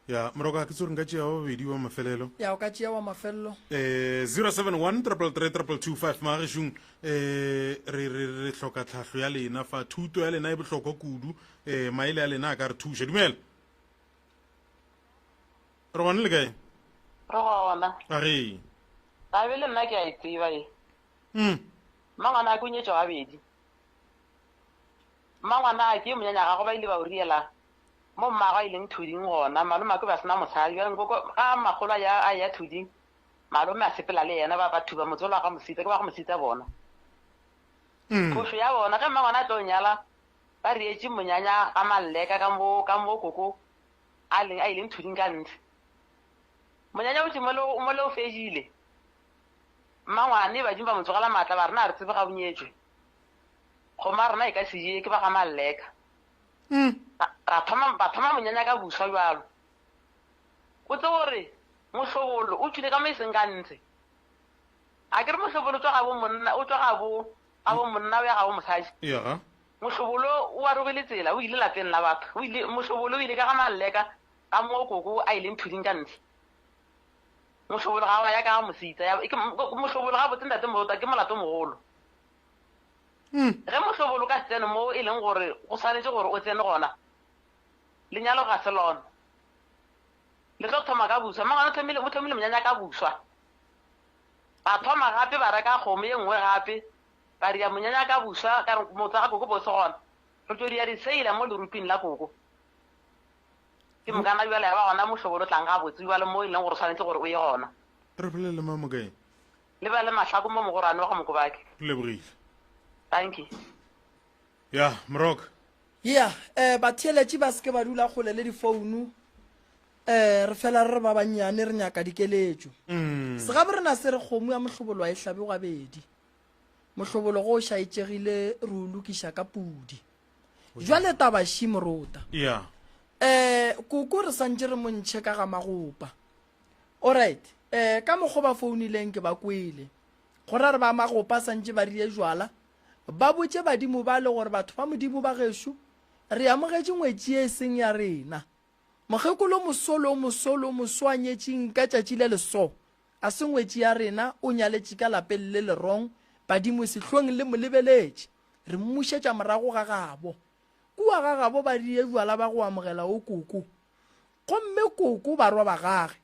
Ya, moroka ke tsore nka tšea wa babedi wa mafelelo. Ya o ka tšea wa mafelelo. Eh 071 333 2225 magešong eh re re re hloka tlhahlo ya lena fa thuto ya lena e bohlokwa kudu eh maele a lena a ka re thuša. Dumela. Re gona le kae? Re gona. A re. Gabe le nna ke a e tseba e. Mm. Mmangwana a ke o nyetšwe gabedi. Mmangwana a ke monyanya gagwe ba ile ba o riela mo mmagwe a ileng thuding gona. Malome a ke ba sena mosadi. Bjale nkoko ga makgolo a ya a ya thuding, malome a sepela le yena ba ba thuba motse ola ga Mositsa, ke ba ga Mositsa bona. Mm. Phošo ya bona ge mmangwana a tlo nyala ba rietše monyanya ga Malleka ka mo ka mo koko a leng a ileng thuding ka ntshe. Monyanya o tše mo le mo le o fedile. Mmangwane badimo ba mo tsogela maatla ba re na re tsebe ga o nyetšwe. Kgomo ya rena e ka se je ke ba ga Malleka. Ra thoma ba thoma monyanya ka buswa bjalo. O tsebe gore mohlobolo o tšwile ka mo e seng ka ntshe. A ke re mohlobolo o tšwa gabo monna o tšwa gabo gabo monna o ya gabo mosadi. Ya. Mohlobolo o arogile tsela o ile lapeng la batho. O ile mohlobolo o ile ka ga Malleka ka mo koko a ileng thuding ka ntshe. Mohlobolo ga wa ya ka ga Mositsa. Ya, ke, mohlobolo gabotse ntate Morota ke molato mogolo. Ge mohlobolo o ka se tsene mo e leng gore go swanetše gore o tsene gona, lenyalo ga se lona. Le tlo thoma ka buswa. Mmangwane o thomile, o thomile monyanya ka buswa. Ba thoma gape ba reka kgomo ye nngwe gape, ba ria monyanya ka buswa, ka re motse ga koko bo se gona. Re tlo ria diseila mo leruping la koko. Ke mokana bjale ya ba gona mohlobolo o tlang gabotse bjale mo e leng gore o swanetše gore o ye gona. Re bolele mang mokae? Le ba le mahlako mo mogorwane wa ga Mokobake. Re lebogile. Dankie. Ya, Moroka. Ya, eh, batheeletši ba se ke ba dula kgole le difounu. Eh, re fela re re ba bannyane re nyaka dikeletšo. Mm. Segabo rena se re kgomo ya mohlobolo a e hlabe gabedi. Mohlobolo go o šaetšegile re o lokiša ka pudi. Jwale taba ši morota. Ya. Eh, koko re santše re mo ntšhe ka ga magopa. Alright, eh, ka mokgo ba founileng ke ba kwele. Go ra re ba magopa santše ba rie jwala. Ba botše badimo bale gore batho ba Modimo ba gešo, re amogetše ngwetši ye e seng ya rena. Mokgekolo mosolo o mosolo o moso a nyetšeng ka tšatši le leso, a se ngwetši ya rena, o nyaletše ka lapeng le le wrong, badimo sehlong le mo lebeletše. Re mmušetša morago ga gabo. Kua ga gabo ba rie bjala ba go amogela o koko. Gomme koko barwa ba gage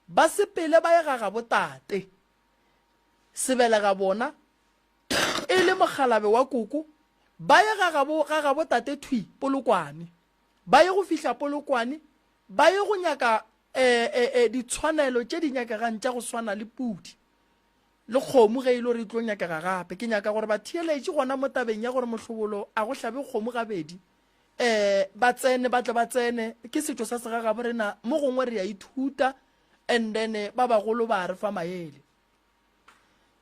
ba sepele ba ye ga gabo tate. Sebelega bona e le mokgalabe wa koko ba ye ga gabo ga gabo tate thwi Polokwane. Ba ye go fihla Polokwane ba ye go nyaka eh, eh, eh, ditshwanelo tše di nyakegang tša go swana le pudi. Le kgomo ge e le gore e tlo nyakega gape. Ke nyaka gore batheeletši gona mo tabeng ya gore mohlobolo a go hlabe kgomo gabedi, um ba tsene, ba tle ba tsene. Ke setšo sa segagabo rena, mo gongwe re a ithuta and then ba bagolo ba re fa maele.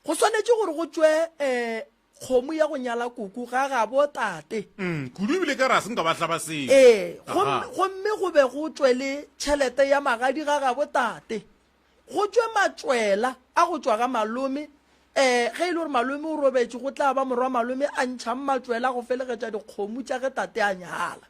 Go swanetše gore go tšwe um. kgomo ya go nyala koko ga gabo tate. Mm, kudu ebile ka re a se nka ba hlaba selo. Ee, gomme, gomme go be go tšwe le tšhelete ya magadi ga gabo tate. Go tšwe matšwela a go tšwa ga malome. Ee, ge e le gore malome o robetše, go tla ba morwa malome a ntšhang matšwela go felegetša dikgomo tša ge tate a nyala.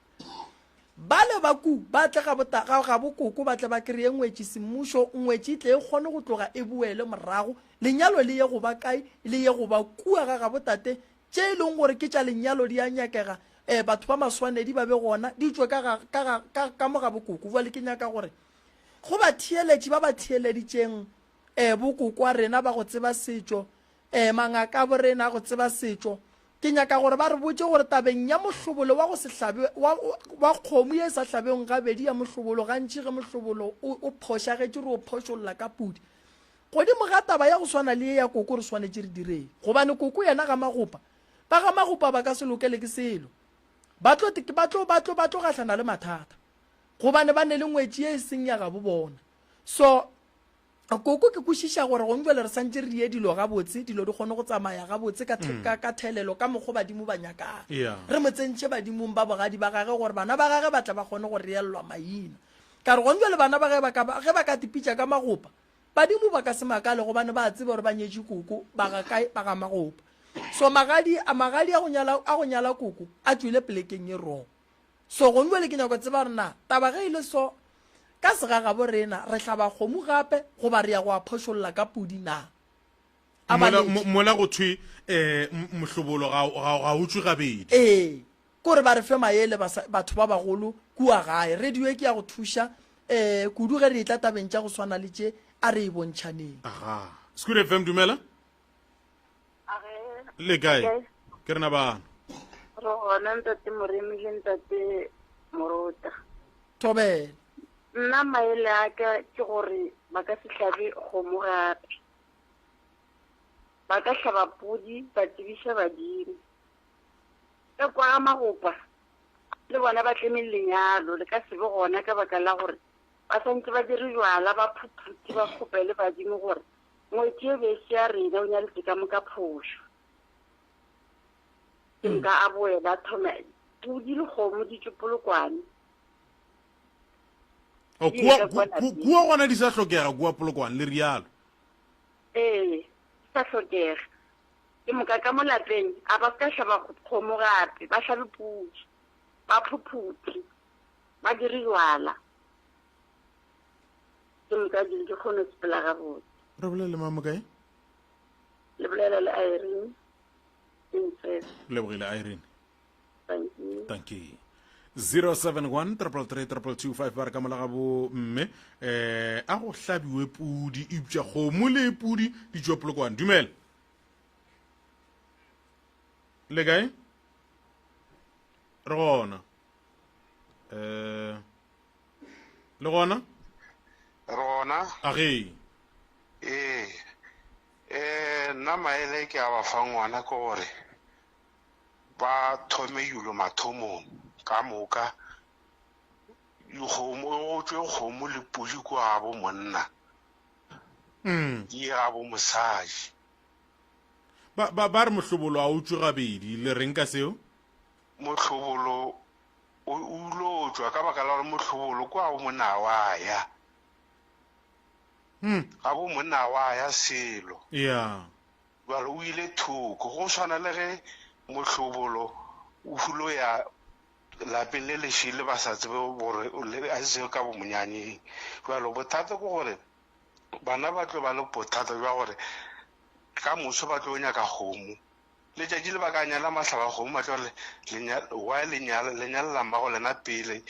Bale ba ku ba tle ga bo, ga, ga bo koko ba tle ba kreye ngwetši semmušo, ngwetši e tle e kgone go tloga e boele morago, lenyalo le ye go ba kae, le ye go ba kua ga gabo tate, tše e leng gore ke tša lenyalo di a nyakega, eh, batho ba maswanedi ba be gona, di tšwe ka ga, ka ga, ka, ka mo ga bo koko. Bjale ke nyaka gore go batheeletši ba ba theeleditšeng, eh, bo kokoa rena ba go tseba setšo, eh, mangaka a bo rena a go tseba setšo, Ke nyaka gore ba re botše gore tabeng ya mohlobolo wa go se hlabe, wa, wa kgomo ye e sa hlabeng gabedi ya mohlobolo, gantši ge mohlobolo o, o phošagetše re o phošolla ka pudi. Godimo ga taba ya go swana le ye ya koko re swanetše re direng? Gobane koko yena ga magopa, ba ga magopa ba ka se lokele ke selo. Ba tlo, ba tlo, ba tlo, ba tlo gahlana le mathata. Gobane ba ne le ngwetši ye e seng ya gabo bona. So, Koko, ke kwešiša gore gong jwale re santše re die dilo gabotse, dilo di kgone go tsamaya gabotse ka, mm. ka, ka thelelo ka mokgo badimo ba nyakang. Yeah. Re mo tsentšhe badimong ba bogadi ba gage gore bana ba gage ba tle ba kgone go reellwa maina. Ka re gong jwale bana ba ge ba ka, ge ba ka tipitša ka magopa, badimo ba ka se makale gobane ba tseba gore ba nyetše koko, ba ga kae, ba ga magopa. So magadi, a magadi a go nyala, a go nyala koko a tšwile polekeng e wrong. So gong jwale ke nyako tseba gore na taba ge e le so ka segagabo rena re hlaba kgomo gape goba re ya go a phošolla ka pudi na? A Mola, baletše. mo- mola go thwe um mohlobolo ga, ga, ga o tšwe gabedi. Ee, kore ba re fe maele basa, batho ba bagolo kua gae. Radio e ke ya go thuša um kudu ge re etla tabeng tša go swana le tše, a re e bontšhaneng. Aga. Skud FM, dumela. Le kae? Ke rena bana. Re gona ntate Moremi le ntate Morota. Thobela. Nna maele a ka ke gore ba ka se hlabe kgomo gape. Ba ka hlaba pudi ba tsebiša badimo. Ka kwa ga magopa le bona ba tleme lenyalo le ka se be gona ka baka la gore ba santse ba dire jwala ba phuphuti ba kgopele badimo gore Ngwetši e be e se ya rena, o nyaletše ka moka phošo. Ke moka a boela a thoma pudi le kgomo di tšwe Polokwane. O, Di kua, ye ka ku, kwa ku, lapeng. kua gona di sa hlokega kua Polokwane, le rialo. Ee, di sa hlokega. Ke moka ka mo lapeng a ba se ka hlaba kgomo gape, ba hlabe pudi, ba phuphuthe, ba dire jwala. Ke moka dilo di kgone go sepela gabotse. Re bolela le mang mokae? Le bolela le Irene Princess. Lebogile Irene. Thank you. Thank you. 071 333 ba re ka mola ga bo mme eh a go hlabiwe pudi eupša kgomo le pudi di tšwa polokwane dumela le kae re gona eh Le gona? Re gona. A ge. Ee. Eh, nna maele ke a ba fang ngwana ke gore ba thome yulo mathomong ka moka dikgomo go tšwe kgomo le pudi kwa gabo monna mm. di ye gabo mosadi ba, ba, ba re mohlobolo a o tšwe gabedi le reng ka seo mohlobolo O, o ilo tšwa ka baka la gore mohlobolo kwa go monna wa ya. Hmm. Ga bo monna wa ya selo. Yeah. Jwale o ile thoko. Go swana le ge mohlobolo o hulo ya lapeng le lešele ba sa tsebe gore a se ka bo monyanyeng. Jwale bothata ke gore bana ba tlo ba le bothata jwa gore ka moso ba tlo nyaka kgomo. Letšatši le ba ka nyala mahlabakgomo ba tlo re why le nyala le nyalela mmago lena pele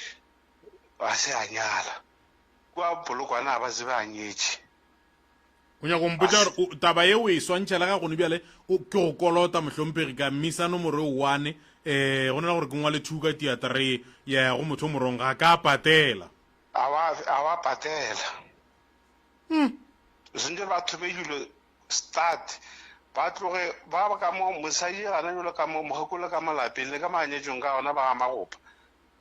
a se a nyala kua Polokwane a ba tsebe a nyetše. O nyaka go mpotša gore taba ye o e swantšha le ga gone bjale ke go kolota mohlomphegi ka mmisa nomoro e one um go na le gore ke ngwale two ka tia three ya ya go motho o morong ga ka patela. A wa patela. Hmm. Sentse ba thome dilo Start, ba tloge ba ka mo mosadi gana jalo ka mo mokgekolo ka mo lapeng le ka maanyetšong ka gona ba ga magopa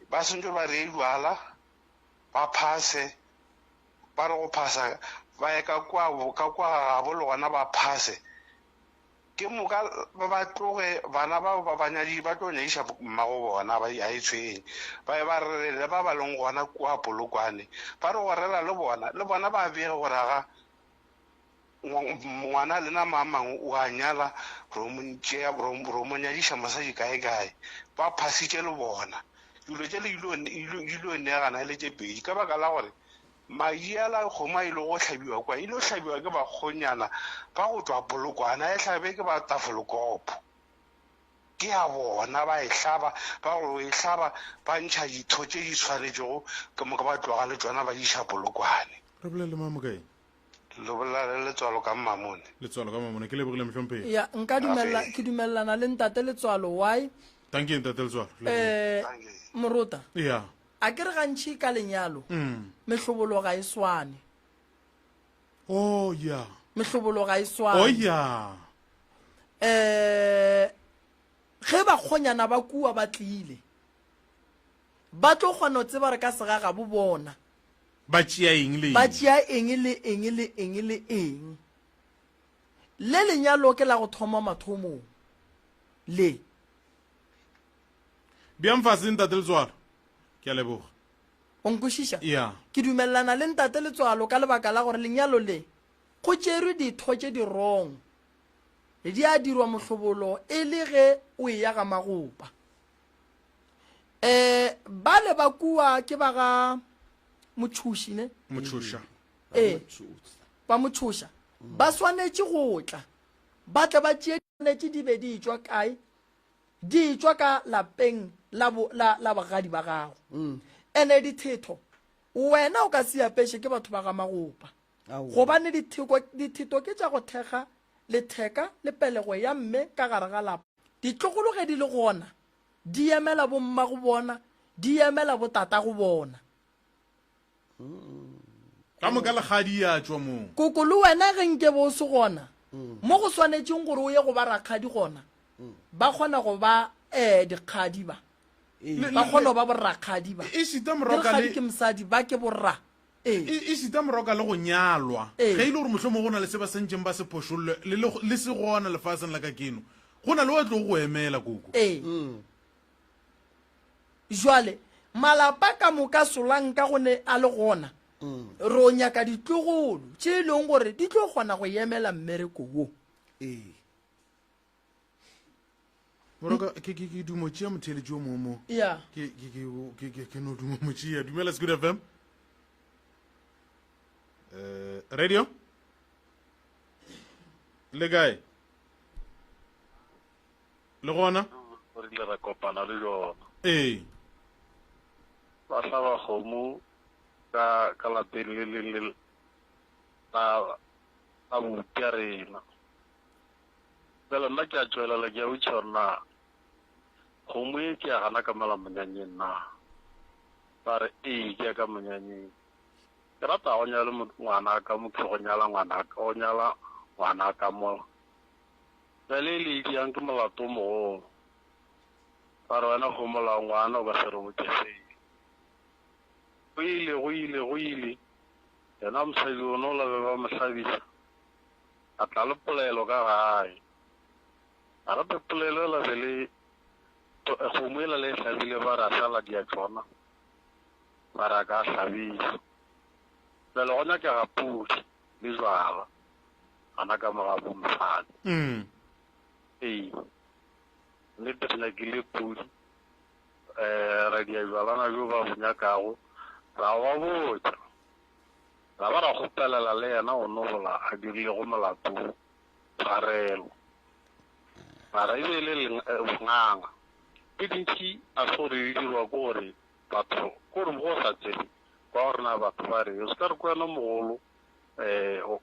ba sentse ba reye jwala ba phase ba re go phasa ba ye ka kwa ka kwa gabo le gona ba phase. Ke moka ba ba tloge bana bao ba ba nyadi ba tlo nyadiša mmago bona ba a e tshwenye. Ba ye ba rere le ba ba leng gona kua Polokwane. Ba re go rera le bona, le bona ba bege gore aga ngwana lena mang mang o a nyala ro mo tšea ro mo nyadiša mosadi kae kae. Ba phasitše le bona. Dilo tše le dilo neegana e le tše pedi ka baka la gore Madi ala kgomo a ile go hlabiwa kwa, ile hlabiwa ke bakgonyana ba go tšwa Polokwane, a e hlabe ke ba Tafelkop. Ke ya bona, ba e hlaba, ba go e hlaba, ba ntšha ditho tše di swanetšego, ke moka ba tloga le tšona ba di iša Polokwane. Re bolela le mang mokae? Le bolela le Letswalo ka Mmamone. Letswalo ka Mmamone, ke lebogile mohlomphegi. Ya, nka dumella, ke dumellana le ntate Letswalo, why? Dankie ntate Letswalo. Eh, Morota. Ya. A ke re gantši ka lenyalo mehlobolo ga e swane. Oh yeah. Mehlobolo ga e swane. Oh yeah. Eh ge bakgonyana ba kua ba tlile ba tlo kgona go tseba re ka segagabo bona ba tšea eng le eng ba tšea eng le eng le eng le eng le lenyalo ke la go thoma mathomong le Bjang fase, Ntate Letswalo. Ke a leboga. O nkwešiša? Ya. Ke dumelelana le Ntate Letswalo ka lebaka la gore lenyalo le go tšerwe ditho tše di wrong. Di a dirwa mohlobolo e le ge o eya ga magopa. Eh, bale ba kua ke ba ga Motšhoši ne? Motšhoša. Ee, ba Motšhoša. Ba swanetše go tla ba tle ba tšee tše di be di etšwa kae Di etšwa ka lapeng la, bo, la, la bogadi ba gago. Mm. Ene dithetho, wena o ka se apeše ke batho ba ga magopa. Gobane ditheko, ditheto ke tša go thekga letheka le pelego ya mme ka gare ga lapa. Ditlogolo ge di le gona, di emela bommago bona, di emela botatago bona. Ka moka lekgadi ya tšwa moo. Koko le wena ge nke be o se gona mo go swanetšeng gore o ye go ba rakgadi gona, ba kgona go ba um dikgadi ba. Ba kgona go ba borakgadi ba. Esita moroka le. Ke mosadi ba ke borra. Ee. Esita moroka le go nyalwa. Ge e le gore mohlomongwe go na le se ba sentšeng ba se phošolle le le se gona lefaseng la kajeno, go na le wa tlogo go emela koko. Ee. Jwale, malapa ka moka Solanka go ne a le gona, ro nyaka ditlogolo tše e leng gore di tlo kgona go emela mmereko wo. Ee. Moroka, ke ke ke dumo tšea motheeletši o mongwe mo. Ya. Ke ke ke ke ke ke no dumo mo tšea. Dumela Scoot FM. Eh, radio? Le kae? Le gona? Re ile ra kopana le jona. Ee. Ba hlaba kgomo ka ka lapeng le leng le la la bopya rena. Bjale nna ke a tšwelela ke a botšiša gore na kgomo e ke ya gana ka mola monyanyeng na? Ba re ee ke ya ka monyanyeng. Ke rata go nyale ngwanaka motho go nyala ngwanaka go nyala ngwanaka mola. Bjale e le diang ke molato o mogolo. Ba re wena homola ngwana o ka se re botše selo. Go ile, go ile, go ile. Yena mosadi ono la be ba mo hlabisa, a tla le polelo ka gae. A gape polelo ela be le kgomo ela le e hlabile ba re a sa la dia tšona, ba re a ka hlabisa. Bjale go nyakega pudi le jwala. Gana ka mo ga bo mosadi. Mm. Ee. Nnete re nyakile pudi. Eh, ra dia jwalana bjo ba bo nyakago. Ra ba botša. Ra ba ra kgopelela le yena o nobola a dirilego molato tshwarelo. Mara e be e le eh, bonganga. Tše dintši a se gore di dirwa ke gore batho, ke gore go sa tsebe kwa gore na batho ba re, o se ka re ke wena mogolo, um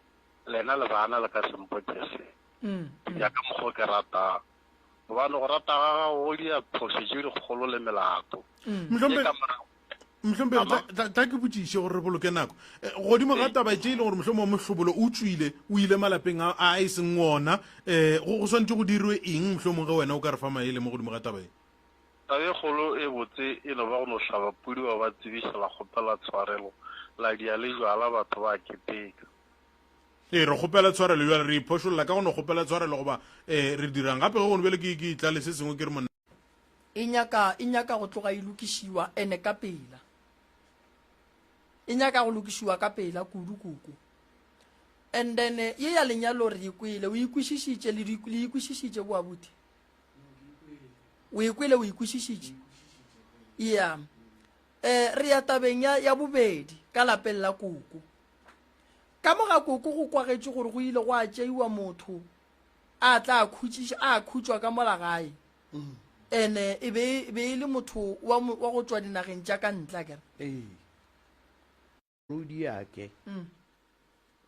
lena le bana le ka se mpotše se ya ka mokgwa ke ratang gobane go rata ga gago go dia phošo tše dikgolo le melato mohlomphegi tla ke botšiše gore re boloke nako eh, godimo ga taba tše e le gore mohlomongwe mohlobolo o tswile o ile malapeng a e seng ona um go swanetše go dirwe eng mohlomongwe ge wena o ka re fa maele mo godimo ga taba e Taba e kgolo e botse e no ba go no hlaba pudi wa ba tsebiša la kgopela tshwarelo la dia le jwala batho ba keteka. Ee, re kgopela tshwarelo bjale, re iphošolla ka go no kgopela tshwarelo goba eh, re dirang gape ge gone bjale ke ke itla le se sengwe ke re monna. E nyaka, e nyaka go tloga e lokišiwa ene ka pela. E nyaka go lokišiwa ka pela kudu koko. And then ye ya lenyalo re e kwele, o e kwešišitše, le di, le e kwešišitše bo abuti? O e kwele, o e kwešišitše? Yeah. Eh, re ya tabeng ya, ya bobedi ka lapeng la koko. Ka mo ga koko go kwagetše gore go ile gwa tšeiwa motho a tla khutšiša, a khutšwa ka mola gae. Ene e be e be e le motho wa, wa go tšwa dinageng tša ka ntle, akere? Ee. Rodiake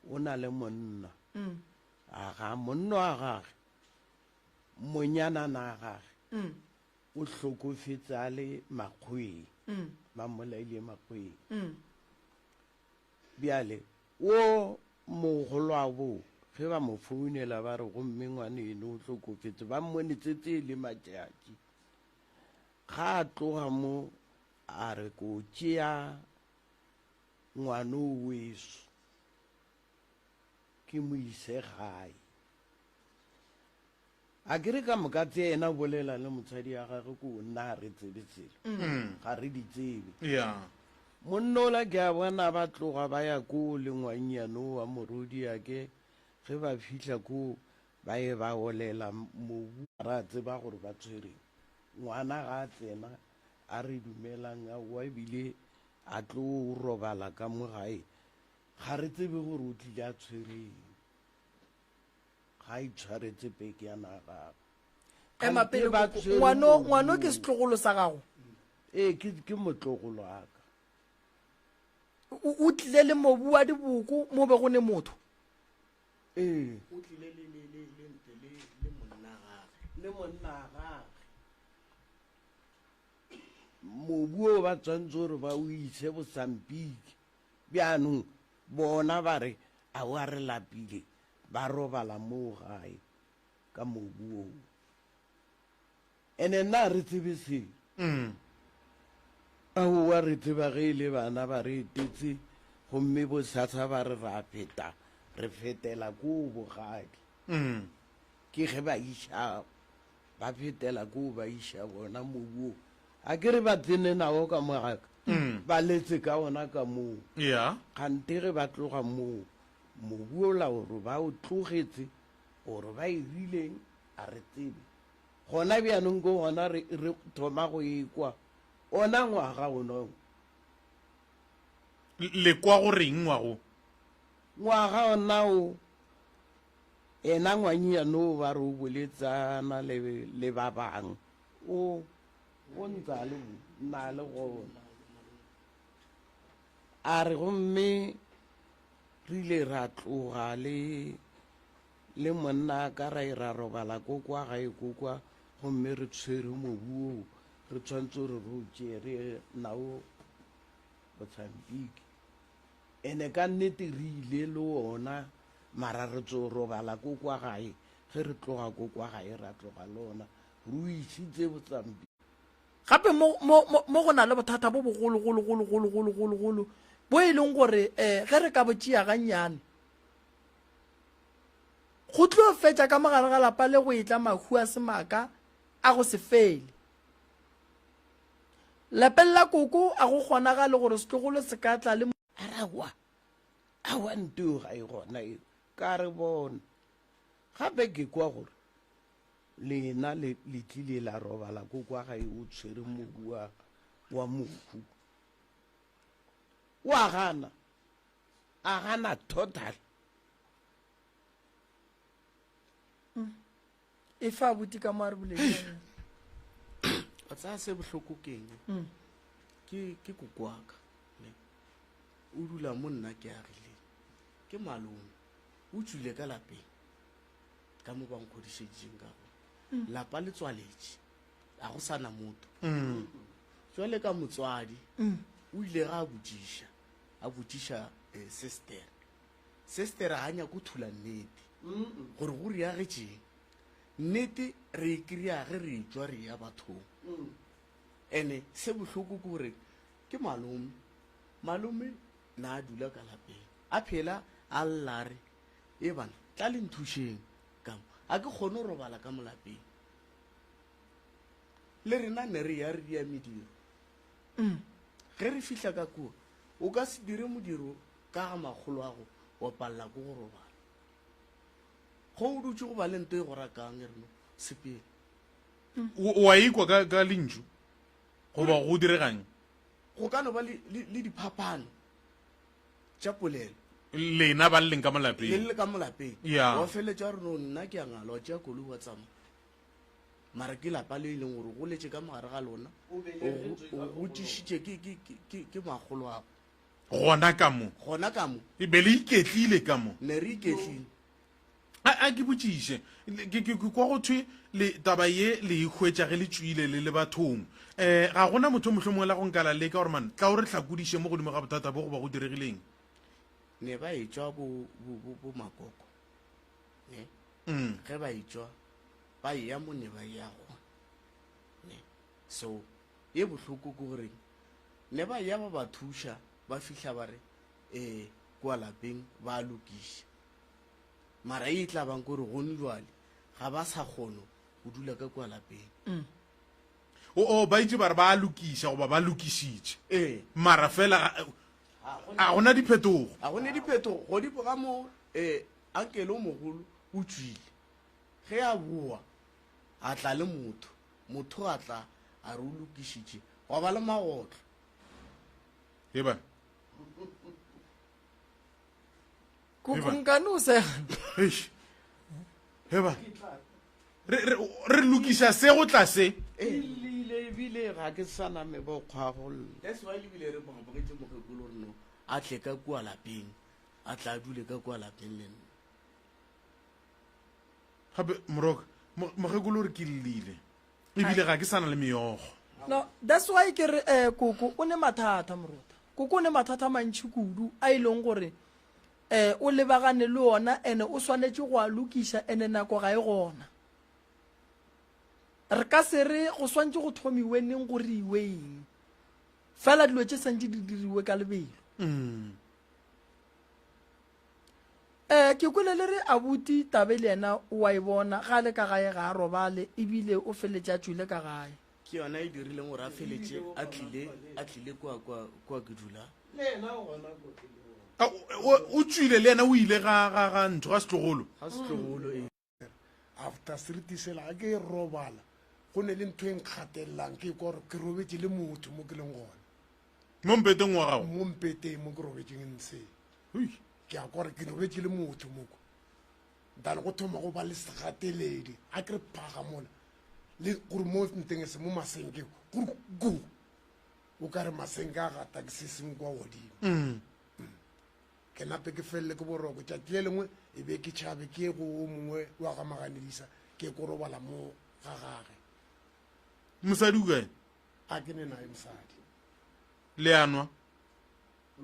o na le monna. Aga monna wa gage, monyanana wa gage o hlokofetse a le Makgoweng. Ba mmolaile Makgoweng. Bjale, wo mogolwabo, ge ba mo founela ba re gomme ngwaneno o hlokofetse, ba mmone tsetse le matšatši. Ga a tloga mo, a re ko tšea ngwano weso ke mo ise gae. A ke re ka moka tse yena o bolela le mosadi ya gagwe ko nna ga re tsebe selo. Ga re di tsebe. Yeah. Monna ola ke a bona ba tloga ba ya koo le ngwannyane o wa morwediake, ge ba fihla koo ba ye ba olela mobu. Ra tseba gore ba tshwereng. Ngwana ga a tsena a re dumelang aowa ebile a tlo robala ka mo gae, ga re tsebe gore o tlile a tshwereng. Ga a itshwaretse peke ya na gagwe. Ema pele koko. Ngwano, ngwano ke setlogolo sa gago? Ee, ke, ke motlogolo wa ka. O, o tlile le mobu wa diboko mo be go ne motho? Ee. O tlile le, le, le, le, le, le monna gage. Le monna gage. Mobu o ba tshwanetse gore ba o ise Bosampiki. Bjaanong bona ba re, Aowa re lapile, ba robala moo gae ka mobu woo. Ene nna ga re tsebe selo. Aowa re tseba ge e le bana ba re etetse gomme bosasa ba re ra feta, re fetela koo bogadi. Ke ge ba iša, ba fetela koo ba iša bona mobu wo. A ke re ba tsene nawo ka mo ga ka, ba letse ka ona ka moo. Yeah. Kganthe ge ba tloga moo, mobu ola gore ba o tlogetse gore ba e rileng a re tsebe. Gona bjanong ke gona re, re thoma go ekwa ona ngwaga ona o. Le kwa go reng ngwago? Ngwaga ona o, ena ngwannyane o ba re o boletsana le, le ba bang, o, o ntse a le, na le gona. A re gomme re ile ra tloga le, le monna ka ra ira robala ko kwa gae ko kwa, gomme re tshwere mobu oo, re tshwanetse gore re o tšee re ye nao Mozambique. Ene ka nnete re ile le ona, mara re tso robala ko kwa gae, ge re tloga ko kwa gae ra tloga le ona, re o isitse Mozambique. Gape mo, mo, mo, mo go na le bothata bo bogolo, golo, golo, golo, golo, golo, golo, bo e leng gore um ge re ka bo tšea gannyane, go tlo fetša ka mogare ga lapa le go etla mahu a semaka a go se fele. Lapeng la koko a go kgonagale gore setlogolo se ka tla le. A re, Aowa, aowa, nto eo ga e gona eo. Ka re, Bona, gape ke kwa gore lena le, le tlile la robala ko kwa gae o tshwere mobu wa, wa mohu. O a gana, a gana total. E fa abuti ka mo a re boleleng. Wa tsaya se bohloko keng? Ke, ke koko wa ka, ne. O dula mo nna ke agileng. Ke malome. O tšwile ka lapeng. Ka mo ba nkgodišeditšeng ka gona. Lapa le tswaletše. A go sa na motho. Jwale ka motswadi, o ile ga a botšiša, a botšiša eh, sister. Sister ga a nyake go thula nnete gore go riagetšeng. Nnete re e kry-a ge re etšwa re ya bathong. Ene se bohloko ke gore ke malome. Malome na a dula ka lapeng. A phela a lla a re. E bana, tla le nthušeng ka mo. A ke kgone go robala ka mo lapeng. Le rena ne re ya re dia mediro. Ge re fihla ka kua, o ka se dire modiro ka ga makgolo ago wa palela ko go robala. Go o dutše go ba le nto e go rakang e re no sepele. O a ikwa ka, ka lentšu goba go diregang? Go ka no ba le, le, le diphapano tša polelo. Lena ba le leng ka mo lapeng. Le le ka mo lapeng. Ya. Wa feleletša wa re no nna ke a ngala, wa tšea koloi wa tsamaya. Mara ke lapa le e leng gore o goletše ka mogare ga lona, o godišitše ke, ke, ke, ke, ke makgolo ago. Gona ka mo. Gona ka mo. E be le iketlile ka mo. Ne re iketlile. A, a ke botšiše, ke, ke, ke kwa go thwe le taba ye le e hwetša ge le tšwile le le bathong. Um ga gona motho mohlomongwe la go nkala leka gore man tla o re hlakodiše mo godimo ga bothata bo goba go diregileng. Ne ba etšwa bo, bo, bo, bo makoko. Ne. Mm. Ge ba etšwa ba eya mo ne ba eya gona. Ne. So ye bohloko ke gore ne ba eya ba ba thuša ba fihla ba re eh kua lapeng ba lokiša. Mara e tla bang kore gone jwale ga ba sa kgono go dula ka kua lapeng. Mm. O, o ba itše ba re ba lokiša goba ba lokišitše. Ee. Mara fela ga gona diphetogo. Ga gone diphetogo godimo ga mo eh ankele o mogolo o tšwile. Ge a boa a tla le motho, motho a tla a re o lokišitše gwa ba le magotlo. Eba. Kukunkane o sega. Eish. Heba. Re re re lokiša se go tla se. E llile ebile ga ke sa na mebokgwa go lla. That's why lebile re moamogetše mokgekolo gore no a tle ka kua lapeng, a tla a dule ka kua lapeng le nna. Gape moroka mokgekolo o re ke llile ebile ga ke sa na le meokgo. No, that's why ke re eh koko o ne mathata morota. Koko o ne mathata a mantši kudu a e leng gore eh o lebagane le ona ene o swanetše go a lokiša ene nako ga e gona. Re ka se re go swantše go thomiwe neng go riwe eng. Fela dilo tše santše di diriwe ka lebelo. Mm. Eh, ke kwele le re abuti tabe le yena o a e bona ga le ka gae ga a robale ebile o feletše a tšwile ka gae. Ke yona e dirileng gore a feletše a tlile a tlile kwa kwa kwa ke dula. Le yena o gona ko ke le gona. A, o, o tšwile le yena o ile ga ga ga ntho ga setlogolo. Ga setlogolo ee. After seriti sela ga ke robala go ne le ntho e nkgatelelang ke kwa gore ke robetše le motho mo ke leng gona. Mo mpeteng wa gago? Mo mpeteng mo ke robetšeng ntshe. Ke a kwa gore ke robetše le motho moko. Then go thoma go ba le segateledi ga ke re phaga mola le gore mo nteng e se mo masenkeng gore go o ka re masenke a gata ke se sengwe kwa godimo. Mm. Ke nape ke felele ke boroko. Tšatši le lengwe e be ke tšhabe ke ye go o mongwe wa ga Maganedisa ke ko robala mo ga gage. Mosadi o kae? A ke ne naye mosadi. Le a nwa?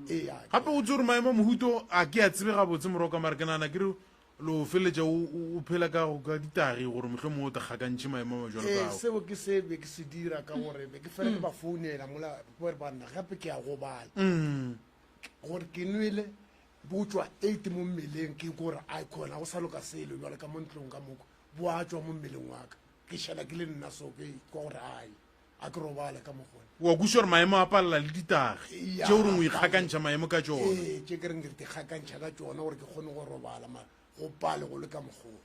Ee, a ke. Gape o tsere maemo a mohuto a ke a tsebe gabotse moroka mara ke nagana ke re lo feleletša o phela ka ka ditagi gore mohlomongwe o te gakantšhe maemo a majwalo Ee, ka ao. seo ke se be ke se dira ka gore be ke fela ke ba founela mola ke re banna gape ke a gobala. Mm. Gore ke nwele bo tšwa 8 mo mmeleng ke gore a khona go sa loka selo jwale ka mo ntlong ka moko bo a tšwa mo mmeleng wa ka ke šala ke le nna so ke kwa gore ai a ke robale ka mogone wa kwešiša gore maemo a palela le ditagi Ya, tšeo reng o ikgakantšha maemo ka tšona ee tše ke reng ke dikgakantšha ka tšona gore ke kgone go robala mara go pale go le ka mokgoo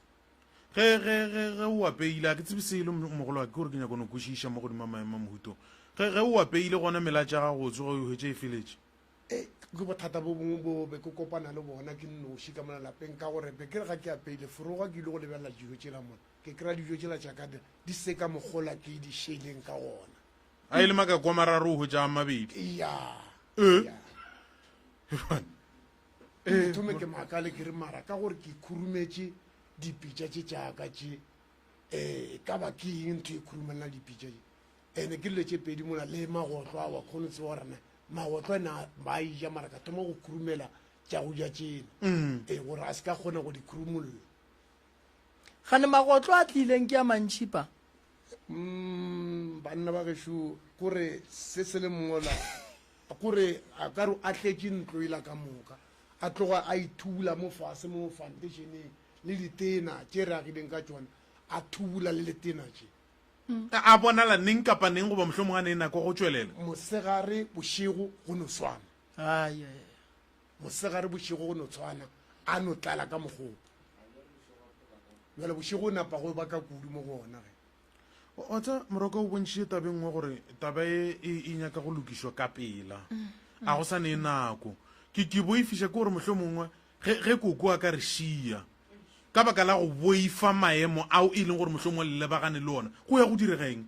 ge ge ge ge o apeile a ke tsebe selo mogolo wa ke gore ke nyaka no kwešiša mo godimo maemo a mohuto ge ge o apeile gona mela tša gago o tsoga o hwetše e feletše e ke bothata bo bongwe bo be ke kopana le bona ke nnoši ka mona lapeng ka gore be ke re ga ke apeile foroga ke ile go lebelela dijo tšela mona ke kry-a dijo tšela tša ka di se ka mogola ke di šeleng ka gona a e le makako a mararo o hwetša a mabedi ya e ke thome ke makale ke re mara ka gore ke khurumetše dipitša tše tšaka tše um ka ba ke eng ntho e khurumelela dipitša tše ene ke dilo tše pedi mola le magotlo a wa kgone tseba gorena magotlo ene ba ija mara ka thoma go khurumela tša go ja tsena mm. ee gore a se ka kgona go di khurumolola gane magotlo a tlileng ke a mantšhipa mm, banna ba gešo kore se se le mola kore a ka re a tletše ntlo ela ka moka. A tloga a ithubula mo fase mo foundationeng le ditena tše re agileng ka tšona, a thubula le letena tše. A bonala neng kapa neng goba mohlomongwe a ne nako go tšwelela. Mosegare bošego go no swana. Mosegare bošego go no tshwana, a no tlala ka mokgwa. Bjale bošego o napa go baka kudu mo go ona ge. Wa tseba, Moroka o bontšhitše taba e nngwe gore taba e e, e nyaka go lokišwa ka pela. A go sa ne nako. Ke, ke boifiša ke gore mohlomongwe ge, ge koko a ka re šia ka baka la go boifa maemo ao e leng gore mohlomongwe le lebagane le ona, go ya go direga eng?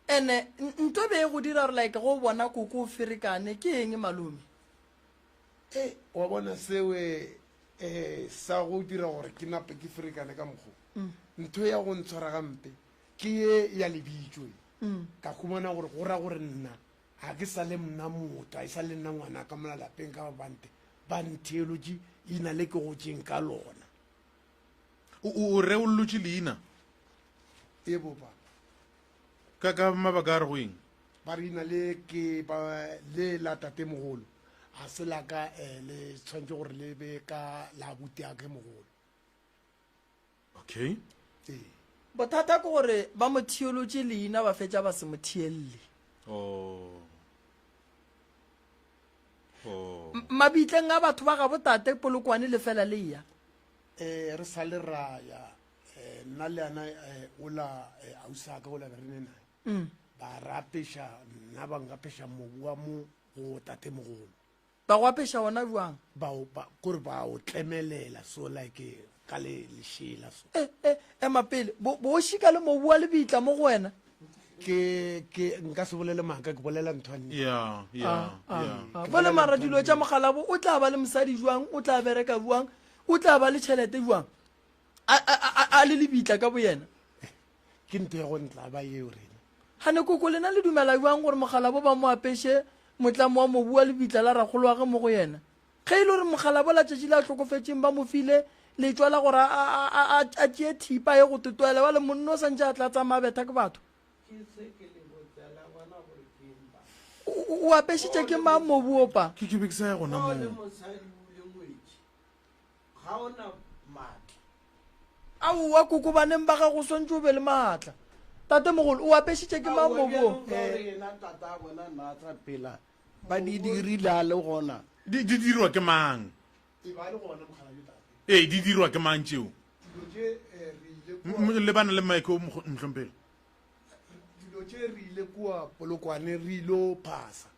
Ene nto be e go dira gore like go bona koko o ferekane ke eng malome? E, wa bona sewe um sa go dira gore ke nape ke ferekane ka mokgo mm. ntho ya go ntshwara gampe ke ye ya lebitso e mm. ka humana gore go ra gore nna ga ke sa le mna motho ga e sa le nna ngwana ka mola lapeng ka bante ba ntheelotše leina le ke gotseng ka lona o reolotše leina e bopa ka ka mabaka a re go eng Ba re leina le ke ba le la tatemogolo ga se la ka eh, le tshwanetse gore le be ka la abuti-ake mogolo. Okay. Ee. Bothata ke gore ba mo thiolotše leina ba fetša ba se mo thielle. Oh. Oh. Mabitleng a batho ba gabo tate Polokwane le fela le ya. Eh, re sa le ra ya eh, nna le yana eh, ola eh, ausaka ola be re ne naye. Mm. Ba re apeša nna ba nkapeša mobu wa mo go tatemogolo. Ba go apeša wona bjang? Ba o ba kore ba o tlemelela so like ka le lešela so. Eh eh ema pele bo bo šika le mobu wa lebitla mo go wena. Ke ke nka se bolele maaka ke bolela ntho ya nnete. Yeah yeah ah, ah, yeah. Ah. Bole mara dilo tša mogalabo o tla ba le mosadi jwang o tla bereka jwang o tla ba le tšhelete jwang a a a le lebitla ka boyena. Ke ntho ya go ntla ba yeo rena. Gane koko lena le dumela bjang gore mokgalabo ba mo apeše motlamo wa mobu wa lebitla la rakgoloage mo go yena? Ge e le gore mokgalabo la tšatši le a hlokofetšeng ba mo file letšwa la gore a, a, a tšee thipa ye go totoela, bjale monna o sa ntše a tla tsamaya a betha ke batho. O, o apešitše ke mang mobu opa? Ke, ke be ke sa ya gona moo. Ga o na maatla. Aowa koko baneng ba gago o swantše o be le maatla. Tatemogolo, o apešitše ke mang Aowa mobu wo? bjanong ka gore yena tata a bona nna a sa phela ba di dirile a le gona. Di, di dirwa ke mang? E ba le gona mokgalabje tate. Ee, di dirwa ke mang tšeo? Dilo tše eh, re ile kua. M- Lebana le mike o mohlomphegi. Dilo tše re ile kua Polokwane re ilo phasa.